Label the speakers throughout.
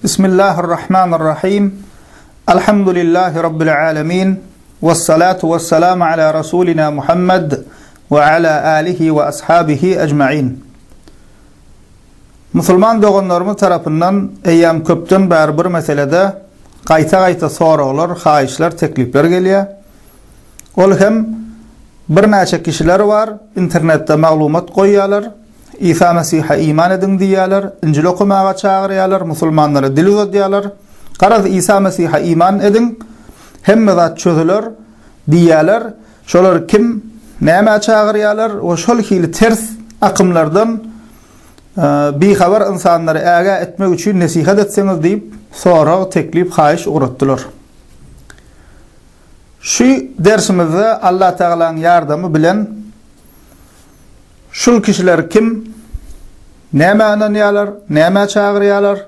Speaker 1: Bismillahirrahmanirrahim. Alhamdulillahi Rabbil alemin. Vessalatu vesselamu ala Rasulina Muhammed we ala alihi we ashabihi ecmain. Musulman doganlarymyz tarapyndan eýýäm köpden bäri bir meselede gaýta-gaýta soraglar, haýyşlar, teklipler gelýär. Ol hem birnäçe kişiler bar, internetde maglumat goýýarlar, Isa Mesihe iman ediň diýýärler, Injil okamaga çagyrýarlar, musulmanlara dil uzadýarlar. Garaz, Isa Mesihe iman ediň, hemme zat çözüler diýýärler. Şolar kim, nämä çagyrýarlar we şol hili ters akymlardan bihabar ynsanlary ägä etmek üçin nesihat etseňiz diýip, sorag, teklip, haýyş ugratdylar. Şu dersimizde Allatagalaň ýardamy bilen şul kişiler kim, nämä ynanýarlar, nämä çagyrýarlar,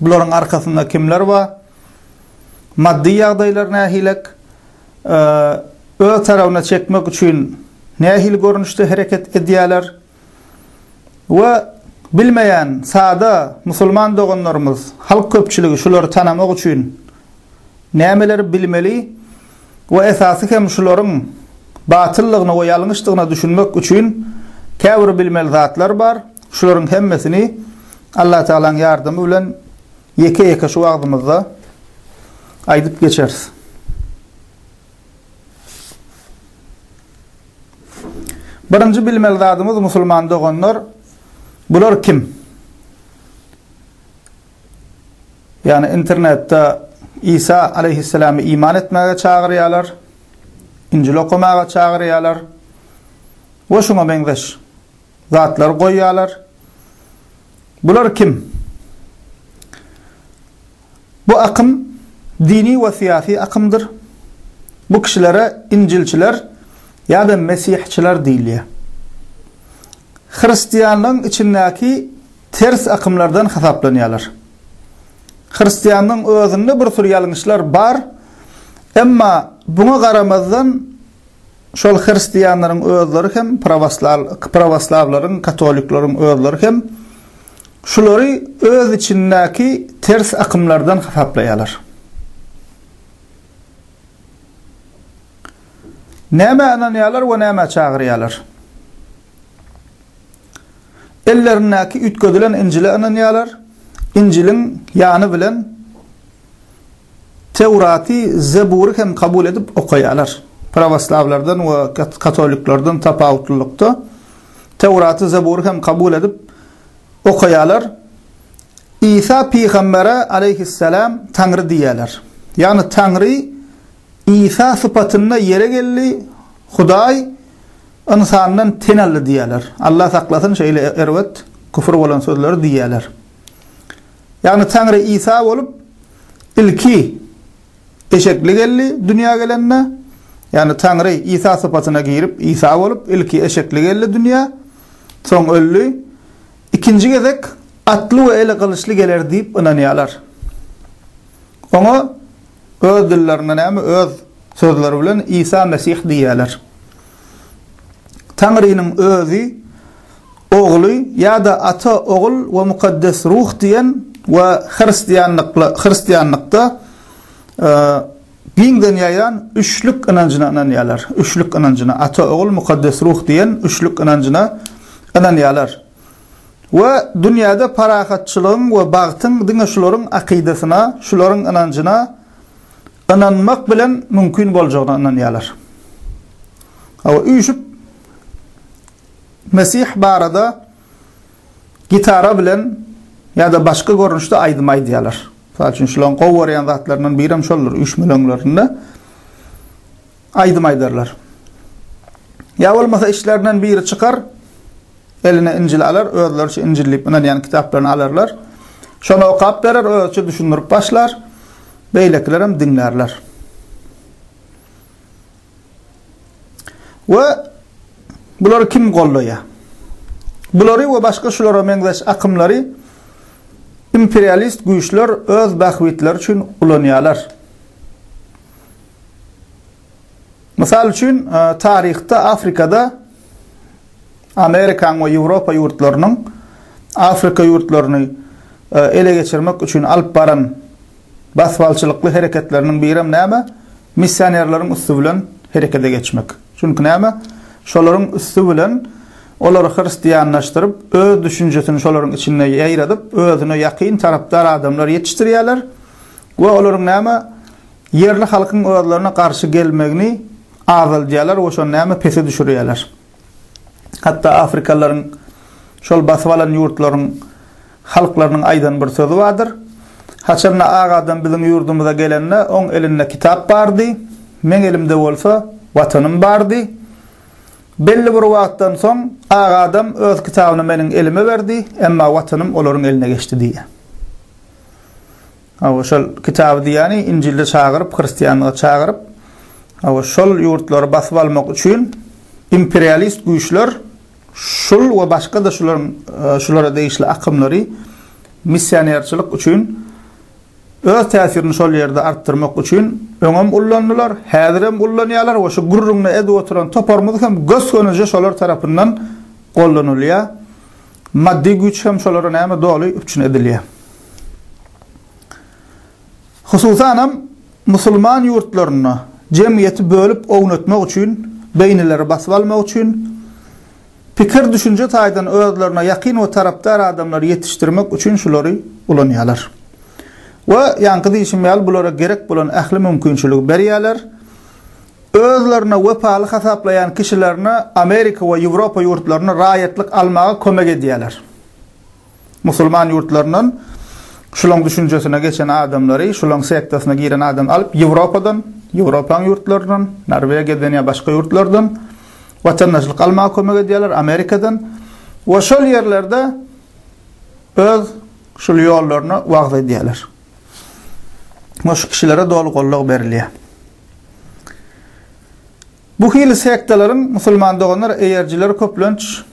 Speaker 1: bularyň arkasynda kimler bar, maddy ýagdaýlar nähilek, öz tarabyna çekmek üçin nähili görnüşde hereket edýärler we bilmeýän sada musulman doganlarymyz, halk köpçüligi şulary tanamak üçin nämeleri bilmeli we esasy hem şularyň batyllygyna we ýalňyşdygyna düşünmek üçin käbir bilmeli zatlar bar. Şularyň hemmesini Allatagalaň ýardamy bilen ýeke-ýeke şu wagzymyzda aýdyp geçeris. Birinji bilmeli zadymyz musulman doganlar, bular kim? Ýagny internetde Isa aleýhissalamy iman etmäge çagyrýarlar, Injil okamaga çagyrýarlar we şuňa meňzeş zatlary goýýarlar. Bular kim? Bu akym dini we syýasy akymdyr. Bu kişilere injilçiler ýa-da mesihçiler diýilýär. Hristianlygyň içindäki ters akymlardan hasaplanýarlar. Hristianlygyň özünde bir sürü ýalňyşlar bar, emma buňa garamazdan şol hristianlaryň özleri hem prawoslawlaryň, katolikleriň özleri hem şulary öz içindäki ters akymlardan hasaplaýarlar. Nämä ynanýarlar we nämä çagyrýarlar? Ellerindäki üýtgedilen Injile ynanýarlar. Injiliň ýany bilen Tewraty, Zebury hem kabul edip okaýarlar. Prawoslawlardan we katoliklerden tapawutlylykda Tewraty, Zebury hem kabul edip okaýarlar. Isa pygambere aleýhissalam Taňry diýýärler. Ýagny Taňry Isa sypatynda ýere geldi, Hudaý ynsandan ten aldy diýýärler. Allah saklasyn şeýle erbet küfür bolan sözleri diýýärler. Ýagny Taňry Isa bolup ilki eşekli geldi dünýä gelende, ýagny Taňry Isa sypatyna girip Isa bolup ilki eşekli geldi dünýä, soň öldi. Ikinji gezek atly we eli gylyçly geler diýip ynanýarlar. Oňa Öz dillerinde näme öz sözleri bilen Isa Mesih diýýärler. Taňrynyň özi, Ogly ýa-da Ata, Ogul we Mukaddes Ruh diýen we hristianlykly hristianlykda giňden ýaýran üçlük ynanjyna ynanýarlar. Üçlük ynanjyna, Ata, Ogul, Mukaddes Ruh diýen üçlük ynanjyna ynanýarlar. We dünýäde parahatçylygyň we bagtyň diňe şularyň akydasyna, şularyň ynanjyna ynanmak bilen mümkin boljagyna ynanýarlar. Hawa, üýşüp Mesih barada gitara bilen ýa-da başga görnüşde aýdym aýdýarlar. Mysal üçin, şularyň gowy görýän zatlaryndan birem şoldur, üýşmeleňlerinde aýdym aýdarlar. Ýa bolmasa içlerinden biri çykar, Eline Injili alar, özleriçe Injil diýip ynanýan kitaplaryny alarlar. Şony okap berer, özüçe düşündirip başlar. Beýlekilerem diňlärler. We bulary kim goldaýar? Bulary we başga şulara meňzeş akymlary imperialist güýçler öz bähbitleri üçin ulanýarlar. Mysal üçin, taryhda Afrikada Amerikanyň we Ýewropa ýurtlarynyň Afrika ýurtlaryny ele geçirmek üçin alyp baran basybalyjylykly hereketleriniň birem näme? Missionerleriň üsti bilen herekete geçmek. Çünki näme? Şolaryň üsti bilen olary hristianlaşdyryp, öz düşünjesini şolaryň içinde ýaýradyp, özüne ýakyn tarapdar adamlar ýetişdirýärler we olaryň näme? Ýerli halkyň özlerine garşy gelmegini azaldýarlar we şony näme? Pese düşürýärler. Hatda afrikalylaryň şol basyp alan ýurtlaryň halklarynyň aýdan bir sözi bardyr. Haçanda ak adam biziň ýurdumyza gelende, oň elinde kitap bardy, meň elimde bolsa Watanym bardy. Belli bir wagtdan soň ak adam öz kitabyny meniň elime berdi, emma Watanym olaryň eline geçdi diýýär. Hawa, şol kitaby diýýäni Injilde çagyryp, hristianlyga çagyryp, hawa, şol ýurtlary basyp almak üçin imperialist güýçler şul we başga-da şularyň şulara degişli akymlary missionerçilik üçin öz täsirini şol ýerde artdyrmak üçin öňem ullandylar, häzirem ullanýarlar we şu gürrüňini edip oturan toparymyz hem gös-gönüje şolar tarapyndan gollanylýar. Maddy güýç hem şolara näme doly üpjün edilýär. Hususanam, musulman ýurtlarynda jemgyýeti bölüp ownatmak üçin, beýnileri basyp almak üçin, pikir-düşünje taýdan özlerine ýakyn we tarapdar adamlary ýetişdirmek üçin şulary ulanýarlar. We ýaňky diýşim ýaly bulara gerek bolan ähli mümkinçiligi berýärler. Özlerine wepaly hasaplaýan kişilerine Amerika we Ýewropa ýurtlarynda raýatlyk almaga kömek edýärler. Musulman ýurtlaryndan şulaň düşünjesine geçen adamlary, şulaň sektasyna giren adamy alyp Ýewropadan, Ýewropaň ýurtlaryndan, Norwegiýadan ýa başga ýurtlardan watandaşlyk almaga kömek edýärler, Amerikadan we şol ýerlerde öz şul ýollaryny wagyz edýärler. We şu kişilere doly goldaw berilýär. Bu hili sektalaryň musulman doganlar eýerijileri köplenç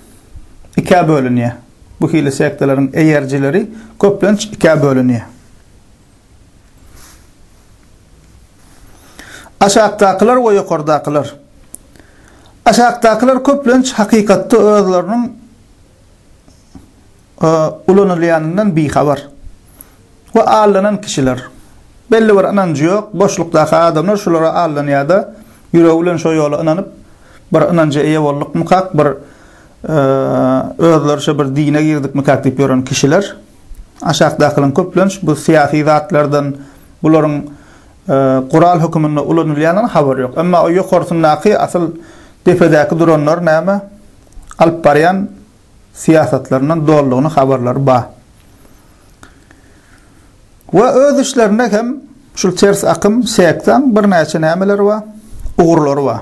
Speaker 1: ikä bölünýär. Bu hili sektalaryň eýerijileri köplenç ikä bölünýär. Aşakdakylar we ýokardakylar. Aşakdakylar köplenç hakykatda özleriniň ulanylýanyndan bihabar we aldanan kişiler. Belli bir ynanjy ýok, boşlukdaky adamlar şulara aldanýar-da, ýüregi bilen şo ýola ynanyp, bir ynanja eýe boldukmykak, bir özleriçe bir dine girdikmikak diýip ýören kişiler. Aşakdakylaryň köplenç bu syýasy zatlardan, bularyň gural höküminde ulanylýandan habary ýok. Emma o ýokarsyndaky asyl depedäki duranlar näme? Alyp barýan syýasatlaryndan dolulygyna habarlary bar. We öz işlerinde hem şul ters akym sektaň birnäçe nämeleri bar, ugurlary bar.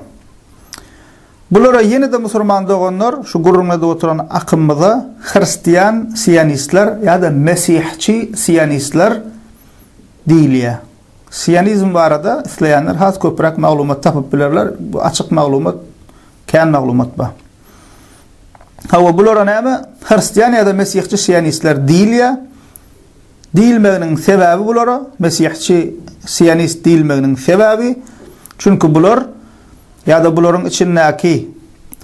Speaker 1: Bulara ýene-de musurman doganlar şu gürrüň edip oturan akymyza hristian sionistler ýa-da mesihçi sionistler diýilýär. Sionizm barada isleýänler has köpräk maglumat tapyp bilerler. Bu açyk maglumat, kän maglumat bar. Hawa, bulara näme? Hristian ýa-da mesihçi sionistler diýilýär. Diýilmeginiň sebäbi bulara mesihçi sionist diýilmeginiň sebäbi, çünki bular ýa-da bularyň içindäki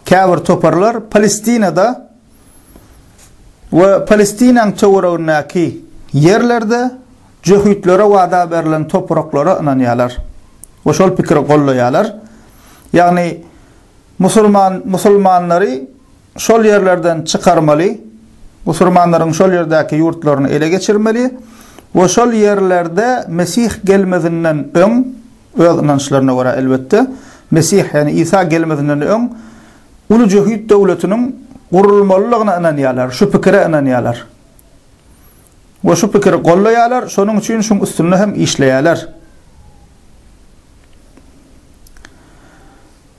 Speaker 1: käbir toparlar Palestinada we Palestinaň töweregindäki ýerlerde jöhitlere wada berlen topraklara ynanýarlar we şol pikiri gollaýarlar. Ýagny Musulman musulmanlary şol ýerlerden çykarmaly, musurmanlaryň şol ýerdäki ýurtlaryny ele geçirmeli we şol ýerlerde Mesih gelmezinden öň, öz ynançlaryna görä elbetde, Mesih, ýagny Isa gelmezinden öň uly jöhit döwletiniň gurulmalydygyna ynanýarlar, şu pikire ynanýarlar. We şu pikiri gollaýarlar, şonuň üçin şuň üstünde hem işleýärler.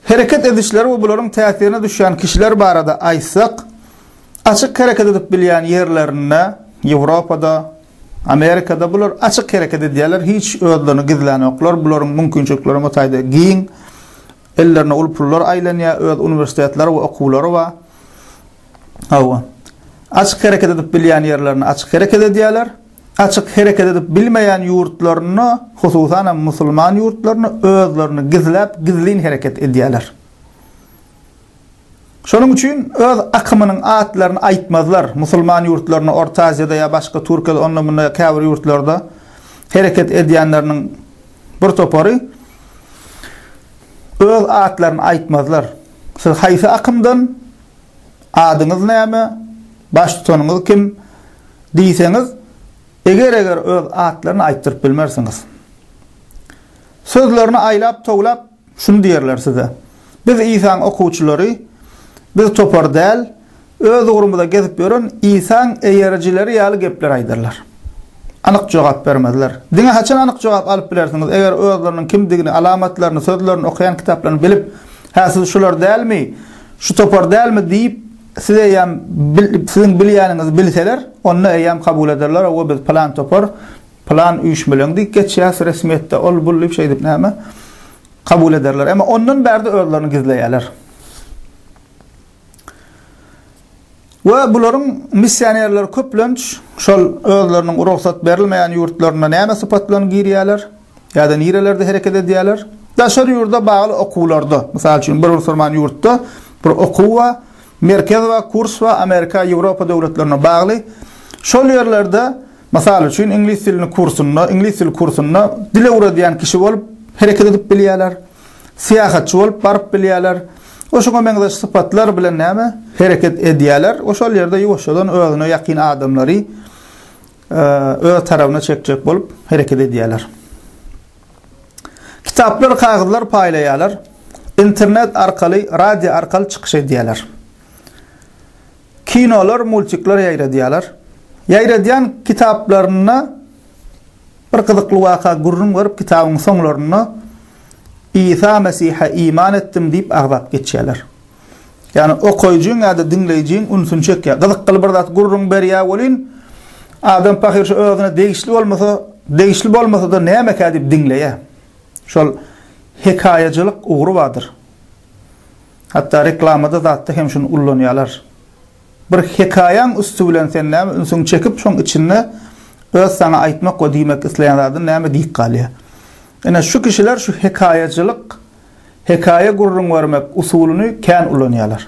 Speaker 1: Hereket edişleri we bularyň täsirine düşýän kişiler barada aýtsak, açyk hereket edip bilýän ýerlerinde, Ýewropada, Amerikada bular açyk hereket edýärler, hiç özlerini gizlänoklar, bularyň mümkinçilikleri o taýda giň, ellerine uly pullar aýlanýar, öz uniwersitetleri we okuwlary bar. Hawa. Açyk hereket edip bilýän ýerlerinde açyk hereket edýärler. Açyk hereket edip bilmeýän ýurtlarynda, hususanam musulman ýurtlarynda özlerini gizläp, gizlin hereket edýärler. Şonuň üçin öz akymynyň atlaryny aýtmazlar. Musulman ýurtlarynda, Orta Aziýada ýa başga Türkiýede, onda-munda käbir ýurtlarda hereket edýänleriniň bir topary öz atlaryny aýtmazlar. Siz haýsy akymdan, adyňyz näme, baştutanyňyz kim diýseňiz, eger-eger öz atlaryny aýtdyryp bilmersiňiz. Sözlerini aýlap-towlap şuny diýerler size, Biz Isaň okuwçylary, biz topar däl, öz ugrumyza gezip ýören Isaň eýerijileri ýaly gepler aýdarlar. Anyk jogap bermezler. Diňe haçan anyk jogap alyp bilersiňiz, eger özleriniň kimdigini, alamatlaryny, sözlerini, okaýan kitaplaryny bilip, Hä, siz şular dälmi, şu topar dälmi diýip, siz eýýäm siziň bilýäniňizi bilseler, onda eýýäm kabul ederler, Hawa, biz pylan topar, Pylan üýşmeleň diýip geçýäs resmiýetde ol bul diýip şeýdip näme kabul ederler. Emma ondan bärde özlerini gizleýärler. We bularyň missionerleri köplenç şol özleriniň rugsat berilmeýän ýurtlarynda näme sypat bilen girýärler ýa-da nirelerde hereket edýärler? Daşary ýurda bagly okuwlarda, mysal üçin bir musulman ýurtda bir okuw bar, merkez bar, kurs bar, Amerika, Ýewropa döwletlerine bagly. Şol ýerlerde Mysal üçin, iňlis dilini kursunda, iňlis dili kursunda dil öwredýän kişi bolup hereket edip bilýärler. Syýahatçy bolup baryp bilýärler. We şuňa meňzeş sypatlar bilen näme? Hereket edýärler we şol ýerde ýuwaşjadan özüne ýakyn adamlary öz tarabyna çekjek bolup hereket edýärler. Kitaplar, kagyzlar paýlaýarlar. Internet arkaly, radio arkaly çykyş edýärler. Kinolar, multikler ýaýradýarlar. Ýaýradýan kitaplarynda bir gyzykly waka gürrüň berip kitabyň soňlarynda Isa Mesihe iman etdim diýip agzap geçýärler. Ýagny okaýjyň ýa-da diňleýjiň ünsüni çekýär. Gyzykly bir zat gürrüň berýär welin adam pahyr şu özüne degişli bolmasa, degişli bolmasa-da nämekä diýip diňleýär. Şol hekaýaçylyk ugry bardyr. Hatda reklamada zatda hem şuny ullanýarlar. Bir hekaýaň üsti bilen sen näme ünsüňi çekip şoň içinde öz saňa aýtmak we diýmek isleýän zadyny näme diýip galýar. Ine şu kişiler şu hekaýaçylyk, hekaýa gürrüň bermek usulyny kän ulanýarlar.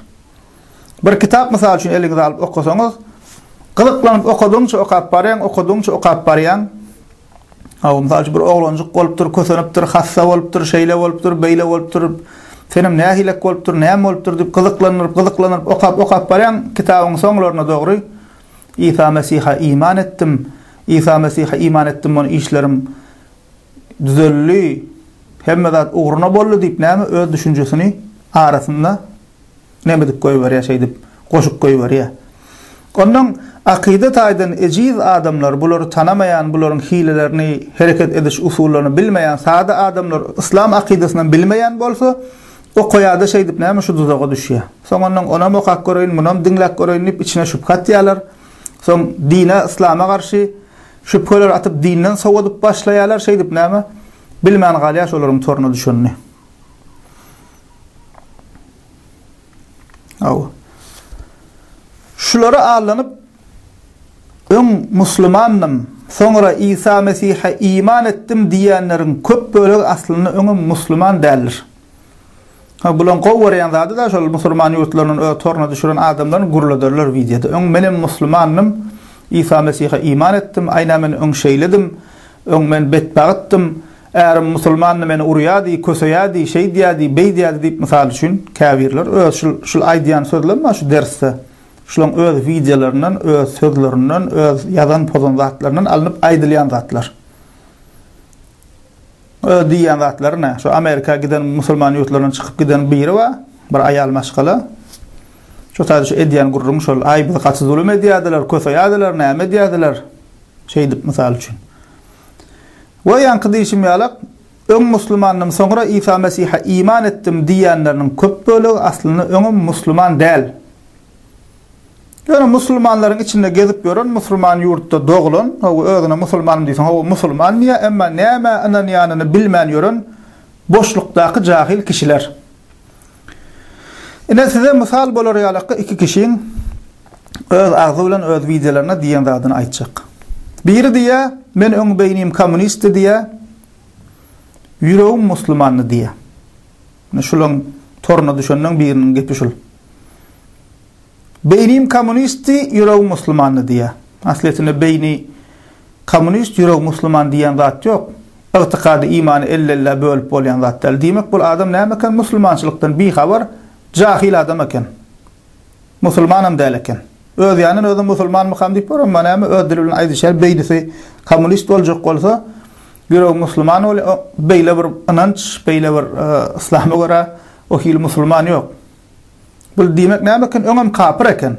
Speaker 1: Bir kitap mysal üçin eliňize alyp okasaňyz, gyzyklanyp okadygyňça okap barýaň, okadygyňça okap barýaň. Hawa, mysal üçin bir oglanjyk bolupdyr, kösenipdir, hassa bolupdyr, şeýle bolupdyr, beýle bolupdyr, senem nähilek bolupdyr, näme bolupdyr diýip gyzyklanyp, gyzyklanyp okap, okap barýaň, kitabyň soňlaryna dogry Isa Mesihe iman etdim, Isa Mesihe iman etdim, ony işlerim düzeldi, hemme zat ugruna boldy diýip näme öz düşünjesini arasynda Neme edip goýberýär şeýdip goşup goýberýär. Ondan akyda taýdan ejiz adamlar, bulary tanamaýan, bularyň hilelerini, hereket ediş usullaryny bilmeýän sada adamlar, yslam akydasynam bilmeýän bolsa, okaýada şeýdip näme şu duzaga düşýär. Soň ondan onam okap göreýin, munam diňläp göreýin diýip içine şübhe atýarlar. Soň dine, yslama garşy şübheler atyp dinden sowadyp başlaýarlar. Şeýdip näme bilmän galýar şolaryň toruna düşenini. Hawa. Şulara allanyp, öň musulmandym, soňra Isa Mesihe iman etdim diýýänleriň köp bölegi aslynda öňem musulman däldir. Ha, bulaň gowy görýän zady-da şol musulman ýurtlaryndan öz toruna düşüren adamlaryny gürlederler wideoda. Öň menem musulmandym, Isa Mesihe iman etdim, aýna men öň şeýledim, öň men betbagytdym, Ärim musulmandy meni urýady, köseýädi, şeýdýädi, beýdýädi diýip mysal üçin käbirler öz şul şul aýdýan sözlem bar şu dersde. Şulaň öz wideolaryndan, öz sözlerinden, öz ýazan pozan zatlaryndan alnyp aýdylýan zatlar. Öz diýýän zatlary ne? Şu Amerika giden musulman ýurtlaryndan çykyp giden biri bar, bir aýal maşgala. Şu taýda şu edýän gürrüň şol, aý bizi gaty zulum edýärdiler, köseýärdiler, näme edýärdiler. Şeýdip mysal üçin. We ýaňky diýşim ýalak, öň muslimandym soňra Isa Mesihe iman etdim diýýänleriniň köp bölegi aslynda öňem musliman däl. Ýöne muslimanlaryň içinde gezip ýören musliman ýurtda doglan, hawa özüne musulmanym diýseň hawa musulman diýýär, emma nämä ynanýanyny bilmän ýören boşlukdaky jahyl kişiler. Ine size mysal bolar ýalakka iki kişiň öz agzy bilen öz wideolarynda diýen zadyny aýtjak. Biri diýýär, men öň beýnim kommunistdi diýýär, ýüregim muslimandy diýýär. Ine şulaň toruna düşenleň biriniň gepi şul. Beýnim kommunistdi, ýüregim muslimandy diýýär. Aslyýetinde beýni kommunist, ýüregi musliman diýen zat ýok. Ygtykady, imany elle-ellä bölüp bolýan zat däl. Diýmek bul adam näme eken? Muslimançylykdan bihabar, jahyl adam eken. Musulmanam däl eken. Öz ýanyndan özüm musulmanmykam diýip ýör, emma näme öz dili bilen aýdyşýar, beýnisi kommunist boljak bolsa, ýüregi musulman bolýar. Beýle bir ynanç, beýle bir yslama görä o hili musulman ýok. Bul diýmek näme eken? Öňem kapyr eken.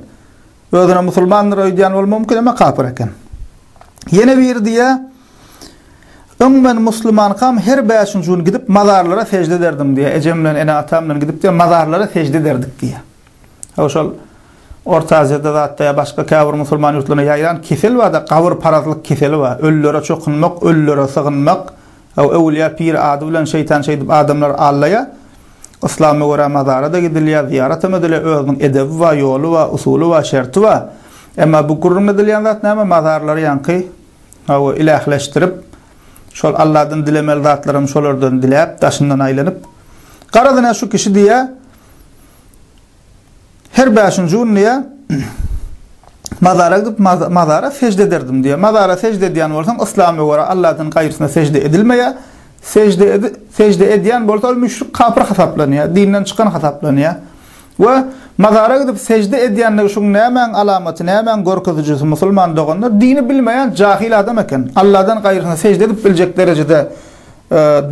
Speaker 1: Özüne musulmandyr öýdýän bolmagy mümkin, emma kapyr eken. Ýene biri diýýär, Öň men muslimankam her bäşinji gün gidip mazarlara sežde ederdim diýýär. Ejem bilen ene-atam bilen gidip diýýär, mazarlara sežde ederdik diýýär. Hawa şol Orta Aziýada zatda ýa başga käbir musulman ýurtlarynda ýaýran kesel bar-da, gabyrparazlyk keseli bar. Ölülere çokunmak, ölülere sygynmak, hawa öwülýä pir ady bilen şeýtan şeýdip adamlary aldaýar. Yslama görä mazara-da gidilýär, zyýaratam edilýär, özüniň edebi bar, ýoly bar, usuly bar, şerti bar. Emma bu gürrüň edilýän zat näme? Mazarlary ýaňky, hawa, ilähleşdirip, şol Alladan dilemeli zatlaram şolardan diläp, daşyndan aýlanyp. Garaz ine şu kişi diýýär, Her bäşinji gün diýýär, mazara gidip, mazara sežde ederdim diýýär. Mazara sežde edýän bolsaň, yslama görä Alladan gaýrysyna sežde edilmeýär. Sežde ed sežde edýän bolsa ol müşrik kapyr hasaplanýar, dinden çykan hasaplanýar. We mazara gidip sežde edýänligi şuň nämäň alamaty, nämäň görkezijisi musulman doganlar dini bilmeýän jahyl adam eken. Alladan gaýrysyna sežde edip biljek derejede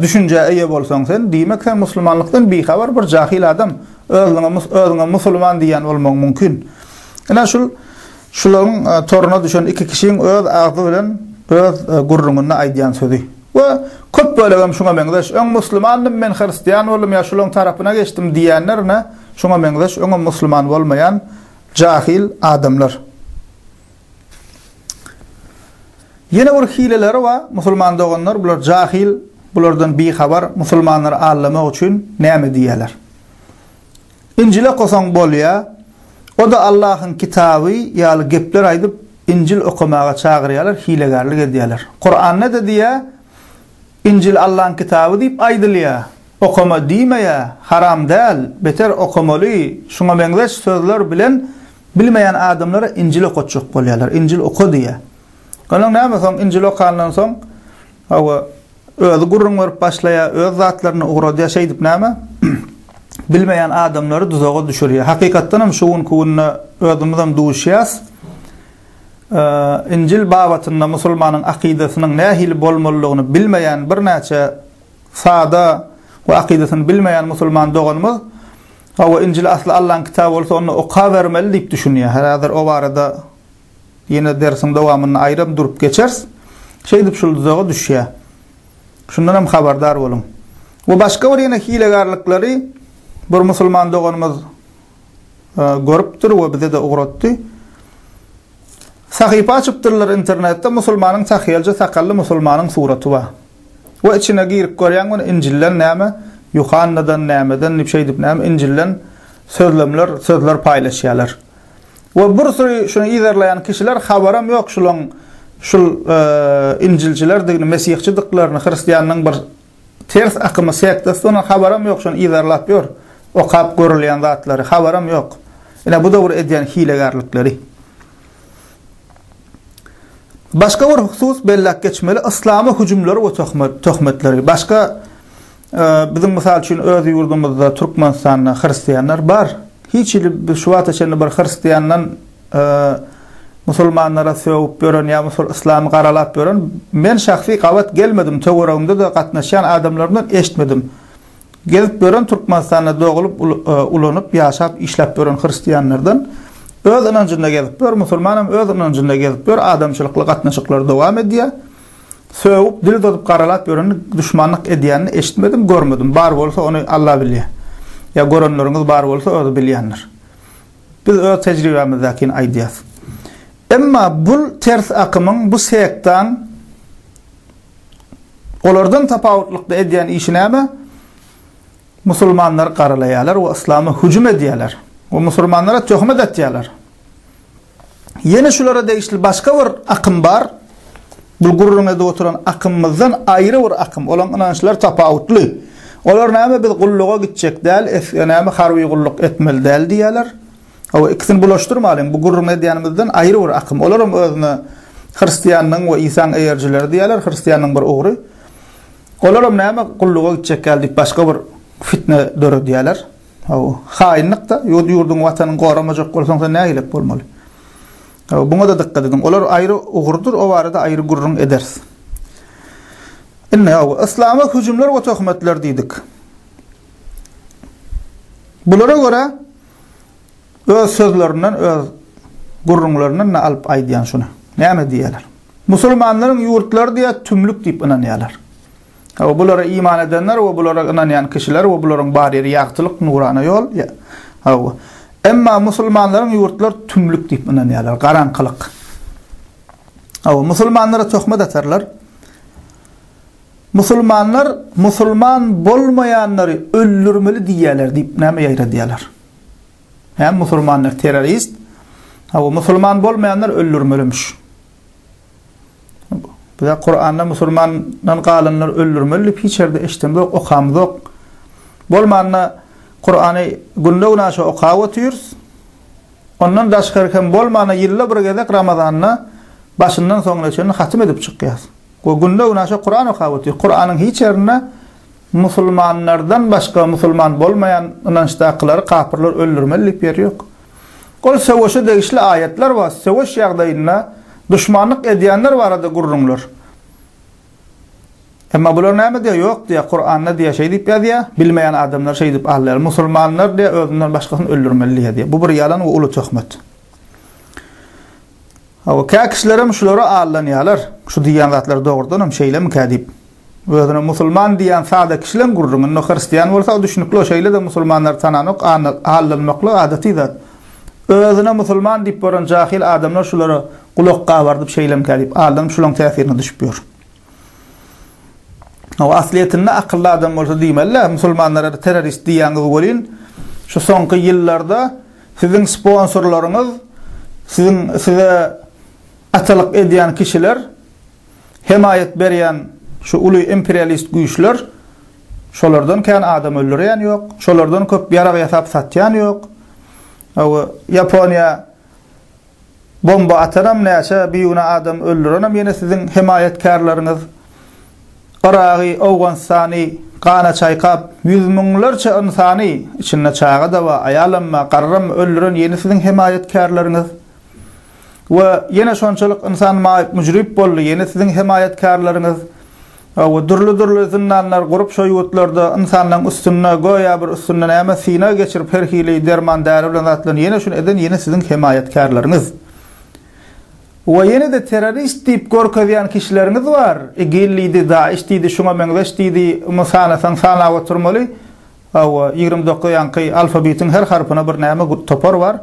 Speaker 1: düşünjä eýe bolsaň sen, diýmek sen musulmanlykdan bihabar bir jahyl adam, özüňe özüňe musulman diýýän bolmagyň mümkin. Ine şul şularyň toruna düşen iki kişiň öz agzy bilen öz gürrüňinde aýdýan sözi. We köp bölegem şuňa meňzeş. Öň muslimandym men hristian boldum ýa şularyň tarapyna geçdim diýýänler ine şuňa meňzeş öňem musliman bolmaýan jahyl adamlar. Ýene bir hileleri bar, musulman doganlar bular jahyl, bulardan bihabar, musulmanlary aldamak üçin näme diýýärler. Injil okasaň bolýa, o-da Allahyň kitaby ýaly gepler aýdyp Injil okamaga çagyrýarlar, hilegärlik edýärler. Kuranda-da diýýär, Injil Allaň kitaby diýip aýdylýar, okama diýmeýär, haram däl, beter okamaly, şuňa meňzeş sözler bilen bilmeýän adamlara Injil okatjak bolýarlar, Injil oka diýýär. Onuň näme soň Injil okandan soň, hawa, özi gürrüň berip başlaýar, öz zatlaryny ugradýar, şeýdip näme? Bilmeýän adamlary duzaga düşürýär. Hakykatdan hem şu günki günde özümizem duşýas. Injil babatynda musulmanyň akydasynyň nähili bolmalydygyny bilmeýän birnäçe sada we akydasyny bilmeýän musulman doganymyz, hawa, Injil asly Allaň kitaby bolsa, onda okabermeli diýip düşünýär. Häzir o barada Ýene dersiň dowamynda aýram durup geçeris. Şeýdip şul duzaga düşýär. Şundan hem habardar boluň. We başga bir ýene hilegärlikleri bir musulman doganymyz görüpdir we bize-de ugratdy. Sahypa açypdyrlar internetde musulmanyň tahýalja sakally musulmanyň suraty bar. We içine girip görýäň ony Injilden näme, Ýuhannadan nämeden diýip şeýdip näme Injilden sözlemler, sözler paýlaşýarlar. We bir süri şuny yzarlaýan kişiler habaram ýok şulaň şul injilçilerdigini, mesihçidiklaryny, hristianlygyň bir ters akymy sektasydygyny habaram ýok şuny yzarlap ýör. Okap görülýän zatlary habaram ýok. Ine bu-da bir edýän hilegärlikleri. Başga bir husus belläp geçmeli, yslama hüjümleri we töhmetleri. Başga Biziň mysal üçin öz ýurdumyzda Türkmenistanda hristianlar bar. Hiç hili biz şu wagta çenli bir hristiandan musulmanlara sögüp ýören ýa musul yslamy garalap ýören men şahsy gabat gelmedim töweregimde-de gatnaşýan adamlarymdan eşitmedim. Gezip ýören Türkmenistanda dogulup ulanyp ýaşap işläp ýören hristianlardan öz ynanjynda gezip ýör musulmanam öz ynanjynda gezip ýör adamçylykly gatnaşyklary dowam edýär. Sögüp, dil uzadyp garalap ýörenini, duşmanlyk edýänini eşitmedim, görmedim. Bar bolsa ony Alla bilýär. Ýa görenleriňiz bar bolsa özi bilýändir. Biz öz tejribämizdäkini aýdýas. Emma bul ters akymyň, bu sektaň olardan tapawutlykda edýän işi näme? Musulmanlary garalaýarlar we yslama hüjüm edýärler. We musulmanlara töhmet atýarlar. Ýene şulara degişli başga bir akym bar. Bu gürrüň edip oturan akymymyzdan aýry bir akym. Olaryň ynançlary tapawutly. Olar näme biz gulluga gitjek däl, esge näme harby gulluk etmeli däl diýýärler. Hawa, ikisini bulaşdyrmalyň, bu gürrüňini edýänimizden aýry bir akym. Olaram özüne hristianlygyň we Isaň eýerijileri diýýärler, hristianlygyň bir ugry. Olaram näme gulluga gitjek ýaly diýip başga bir fitne döredýärler. Hawa, haýynlyk-da, ýurduň, watanyň goramajak bolsaň sen nähilek bolmaly? Hawa, buňa-da dykgat ediň. Olar aýry ugurdyr, o barada aýry gürrüň ederis. Indi, hawa, yslama hüjümler we töhmetler diýdik. Bulara görä öz sözlerinden, öz gürrüňlerinden-de alyp aýdýan şuny. Näme diýýärler? Musulmanlaryň ýurtlary diýýär tümlük diýip ynanýarlar. Hawa, bulara iman edenler we bulara ynanýan kişiler we bularyň bar ýeri ýagtylyk, nurana ýol. Hawa. Emma musulmanlaryň ýurtlary tümlük diýip ynanýarlar, garaňkylyk. Hawa, musulmanlara töhmet atarlar. Musulmanlar musulman bolmaýanlary öldürmeli diýýärler diýip näme ýaýradýarlar? Näme musulmanlar terrorist? Hawa, musulman bolmaýanlar öldürmelimiş. Bize Kuranda musulmandan galanlar öldürmeli diýip hiç ýerde eşidemzok, okamzok. Bolmanda Kurany günde-günaşa okap otyrys. Ondan daşgary hem bolmanda ýylda bir gezek Ramazanda başyndan soňuna çenli hatym edip çykýas. We günde-günaşa Kuran okap otyr. Kuranyň hiç ýerinde musulmanlardan başga musulman bolmaýan ynançdakylary kapyrlar öldürmeli diýip ýeri ýok. Ol söweşe degişli aýatlar bar, söweş ýagdaýynda duşmanlyk edýänler barada gürrüňler. Emma bular näme diýýär? Ýok diýýär, Kuranda diýýär şeý diýip ýazýar, bilmeýän adamlar şeý diýip aldaýar. Musulmanlar diýýär özünden başgasyny öldürmeli diýýär diýýär. Bu bir ýalan we uly töhmet. Hawa, kä kişilerem şulara aldanýarlar. Şu diýýän zatlary dogrudanam şeýlemikä diýip. Özüne musulman diýýän sada kişileň gürrüňi. Indi hristian bolsa düşnükli, o şeýle-de musulmanlary tananok, aldanmaklyk adaty zat. Özüne musulman diýip boran jahyl adamlar şulara gulak gabardyp şeýlemikä diýip aldanyp şulaň täsirine düşüp ýör. Hawa, aslyýetinde akylly adam bolsa diýmeli-dä, musulmanlara terrorist diýýäňiz welin, şu soňky ýyllarda Siziň sponsorlaryňyz, siziň size atalyk edýän kişiler, hemaýat berýän şu uly imperialist güýçler, şolardan kän adam öldürýän ýok, şolardan köp ýarag ýasap satýan ýok. Hawa, Ýaponiýa Bomba atanam näçe bigünä adam öldürenem ýene siziň hemaýatkärleriňiz. Yragy, Owganystany gana çaýkap, ýüz müňlerçe ynsany, içinde çaga-da bar, aýalam bar, garram öldüren ýene siziň hemaýatkärleriňiz. We ýene şonçalyk ynsan maýyp-müjrüp boldy, ýene siziň hemaýatkärleriňiz. Hawa, dürli-dürli zyndanlar gurup şo ýurtlarda ynsanlaň üstünde göýä bir üstünde näme synag geçirip her hili derman-däri bilen zat bilen ýene şuny eden ýene siziň hemaýatkärleriňiz. We ýene-de terrorist diýip görkezýän kişileriňiz bar, IGIL diýdi, DAIŞ diýdi, şuňa meňzeş diýdi, muny sanasaň sanap oturmaly. Hawa, 29 ýaňky alfabitiň her harpyna bir näme topar bar.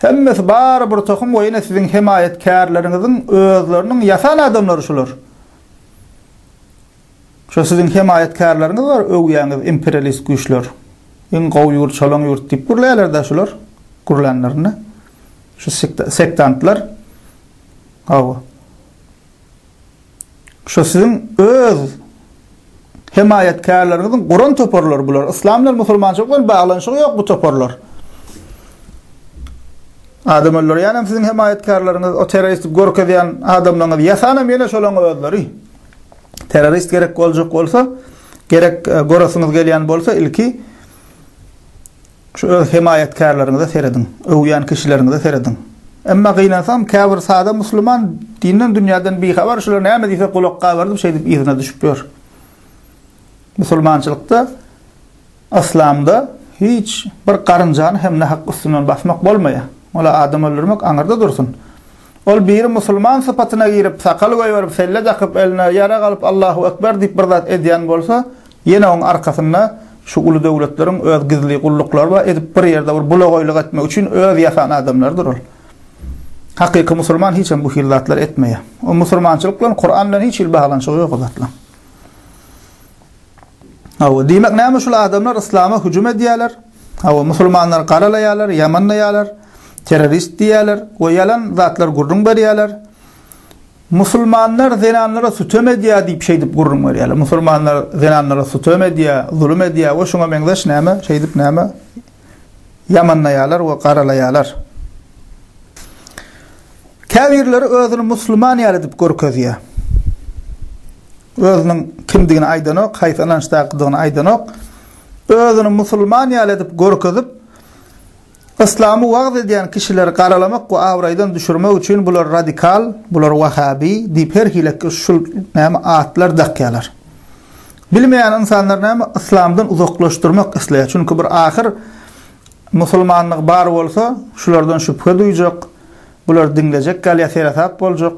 Speaker 1: Hemmesi bary bir tohum we ýene siziň hemaýatkärleriňiziň özleriniň ýasan adamlary şular. Şo siziň hemaýatkärleriňiz bar öwýäňiz imperialist güýçler. Iň gowy ýurt şolaň ýurt diýip gürläýärler-dä şular gürlänlerinde. Şu sektantlar. Hawa. Şo siziň öz hemaýatkärleriňiziň guran toparlary bular. Yslam bilen musulmançylyk bilen baglanyşygy ýok bu toparlar. Adam öldürýänem siziň hemaýatkärleriňiz, o terrorist görkezýän adamlaryňyz, ýasanam ýene şolaň özleri. Terrorist gerek boljak bolsa, gerek e, göresiňiz gelýän bolsa ilki şu öz hemaýatkärleriňize serediň, öwýän kişileriňize serediň. Emma gynansam käbir sada musulman dinden dünýäden bihabar şular näme diýse gulak gabardyp şeýdip yzyna düşüp ýör. Musulmançylykda Yslamda hiç bir garynjany hem nähak üstünden basmak bolmaýar. Ola adam öldürmek aňyrda dursun. Ol biri musulman sypatyna girip, sakal goýberip, selle dakyp, eline ýarag alyp Allahu Ekber diýip bir zat edýän bolsa, ýene oň arkasynda şu uly döwletleriň öz gizli gulluklary bar, edip bir ýerde bir bulagaýlyk etmek üçin öz ýasan adamlarydyr ol. Hakyky musulman hiç hem bu hili zatlar etmeýär. O musulmançylyk bilen Kuran bilen hiç hili baglanyşygy ýok o zatlaryň. Hawa, diýmek näme şul adamlar yslama hüjüm edýärler. Hawa, musulmanlary garalaýarlar, ýamanlaýarlar, terrorist diýýärler we ýalan zatlar gürrüň berýärler. Musulmanlar zenanlara sütem edýär diýip şeýdip gürrüň berýärler. Musulmanlar zenanlara sütem edýär, zulum edýär we şuňa meňzeş näme, şeýdip näme ýamanlaýarlar we garalaýarlar. Käbirleri özüni musliman ýaly edip görkezýär. Özüniň kimdigini aýdanok, haýsy ynançdakydygyny aýdanok. Özüni musulman ýaly edip görkezip, yslamy wagyz edýän kişileri garalamak we abraýdan düşürmek üçin bular radikal, bular wahabi diýip her hili şul näme atlar dakýarlar. Bilmeýän ynsanlar näme yslamdan uzaklaşdyrmak isleýär. Çünki bir ahyr musulmanlyk bar bolsa, şulardan şübhe duýjak, bular diňlejek galýar, seresap boljak.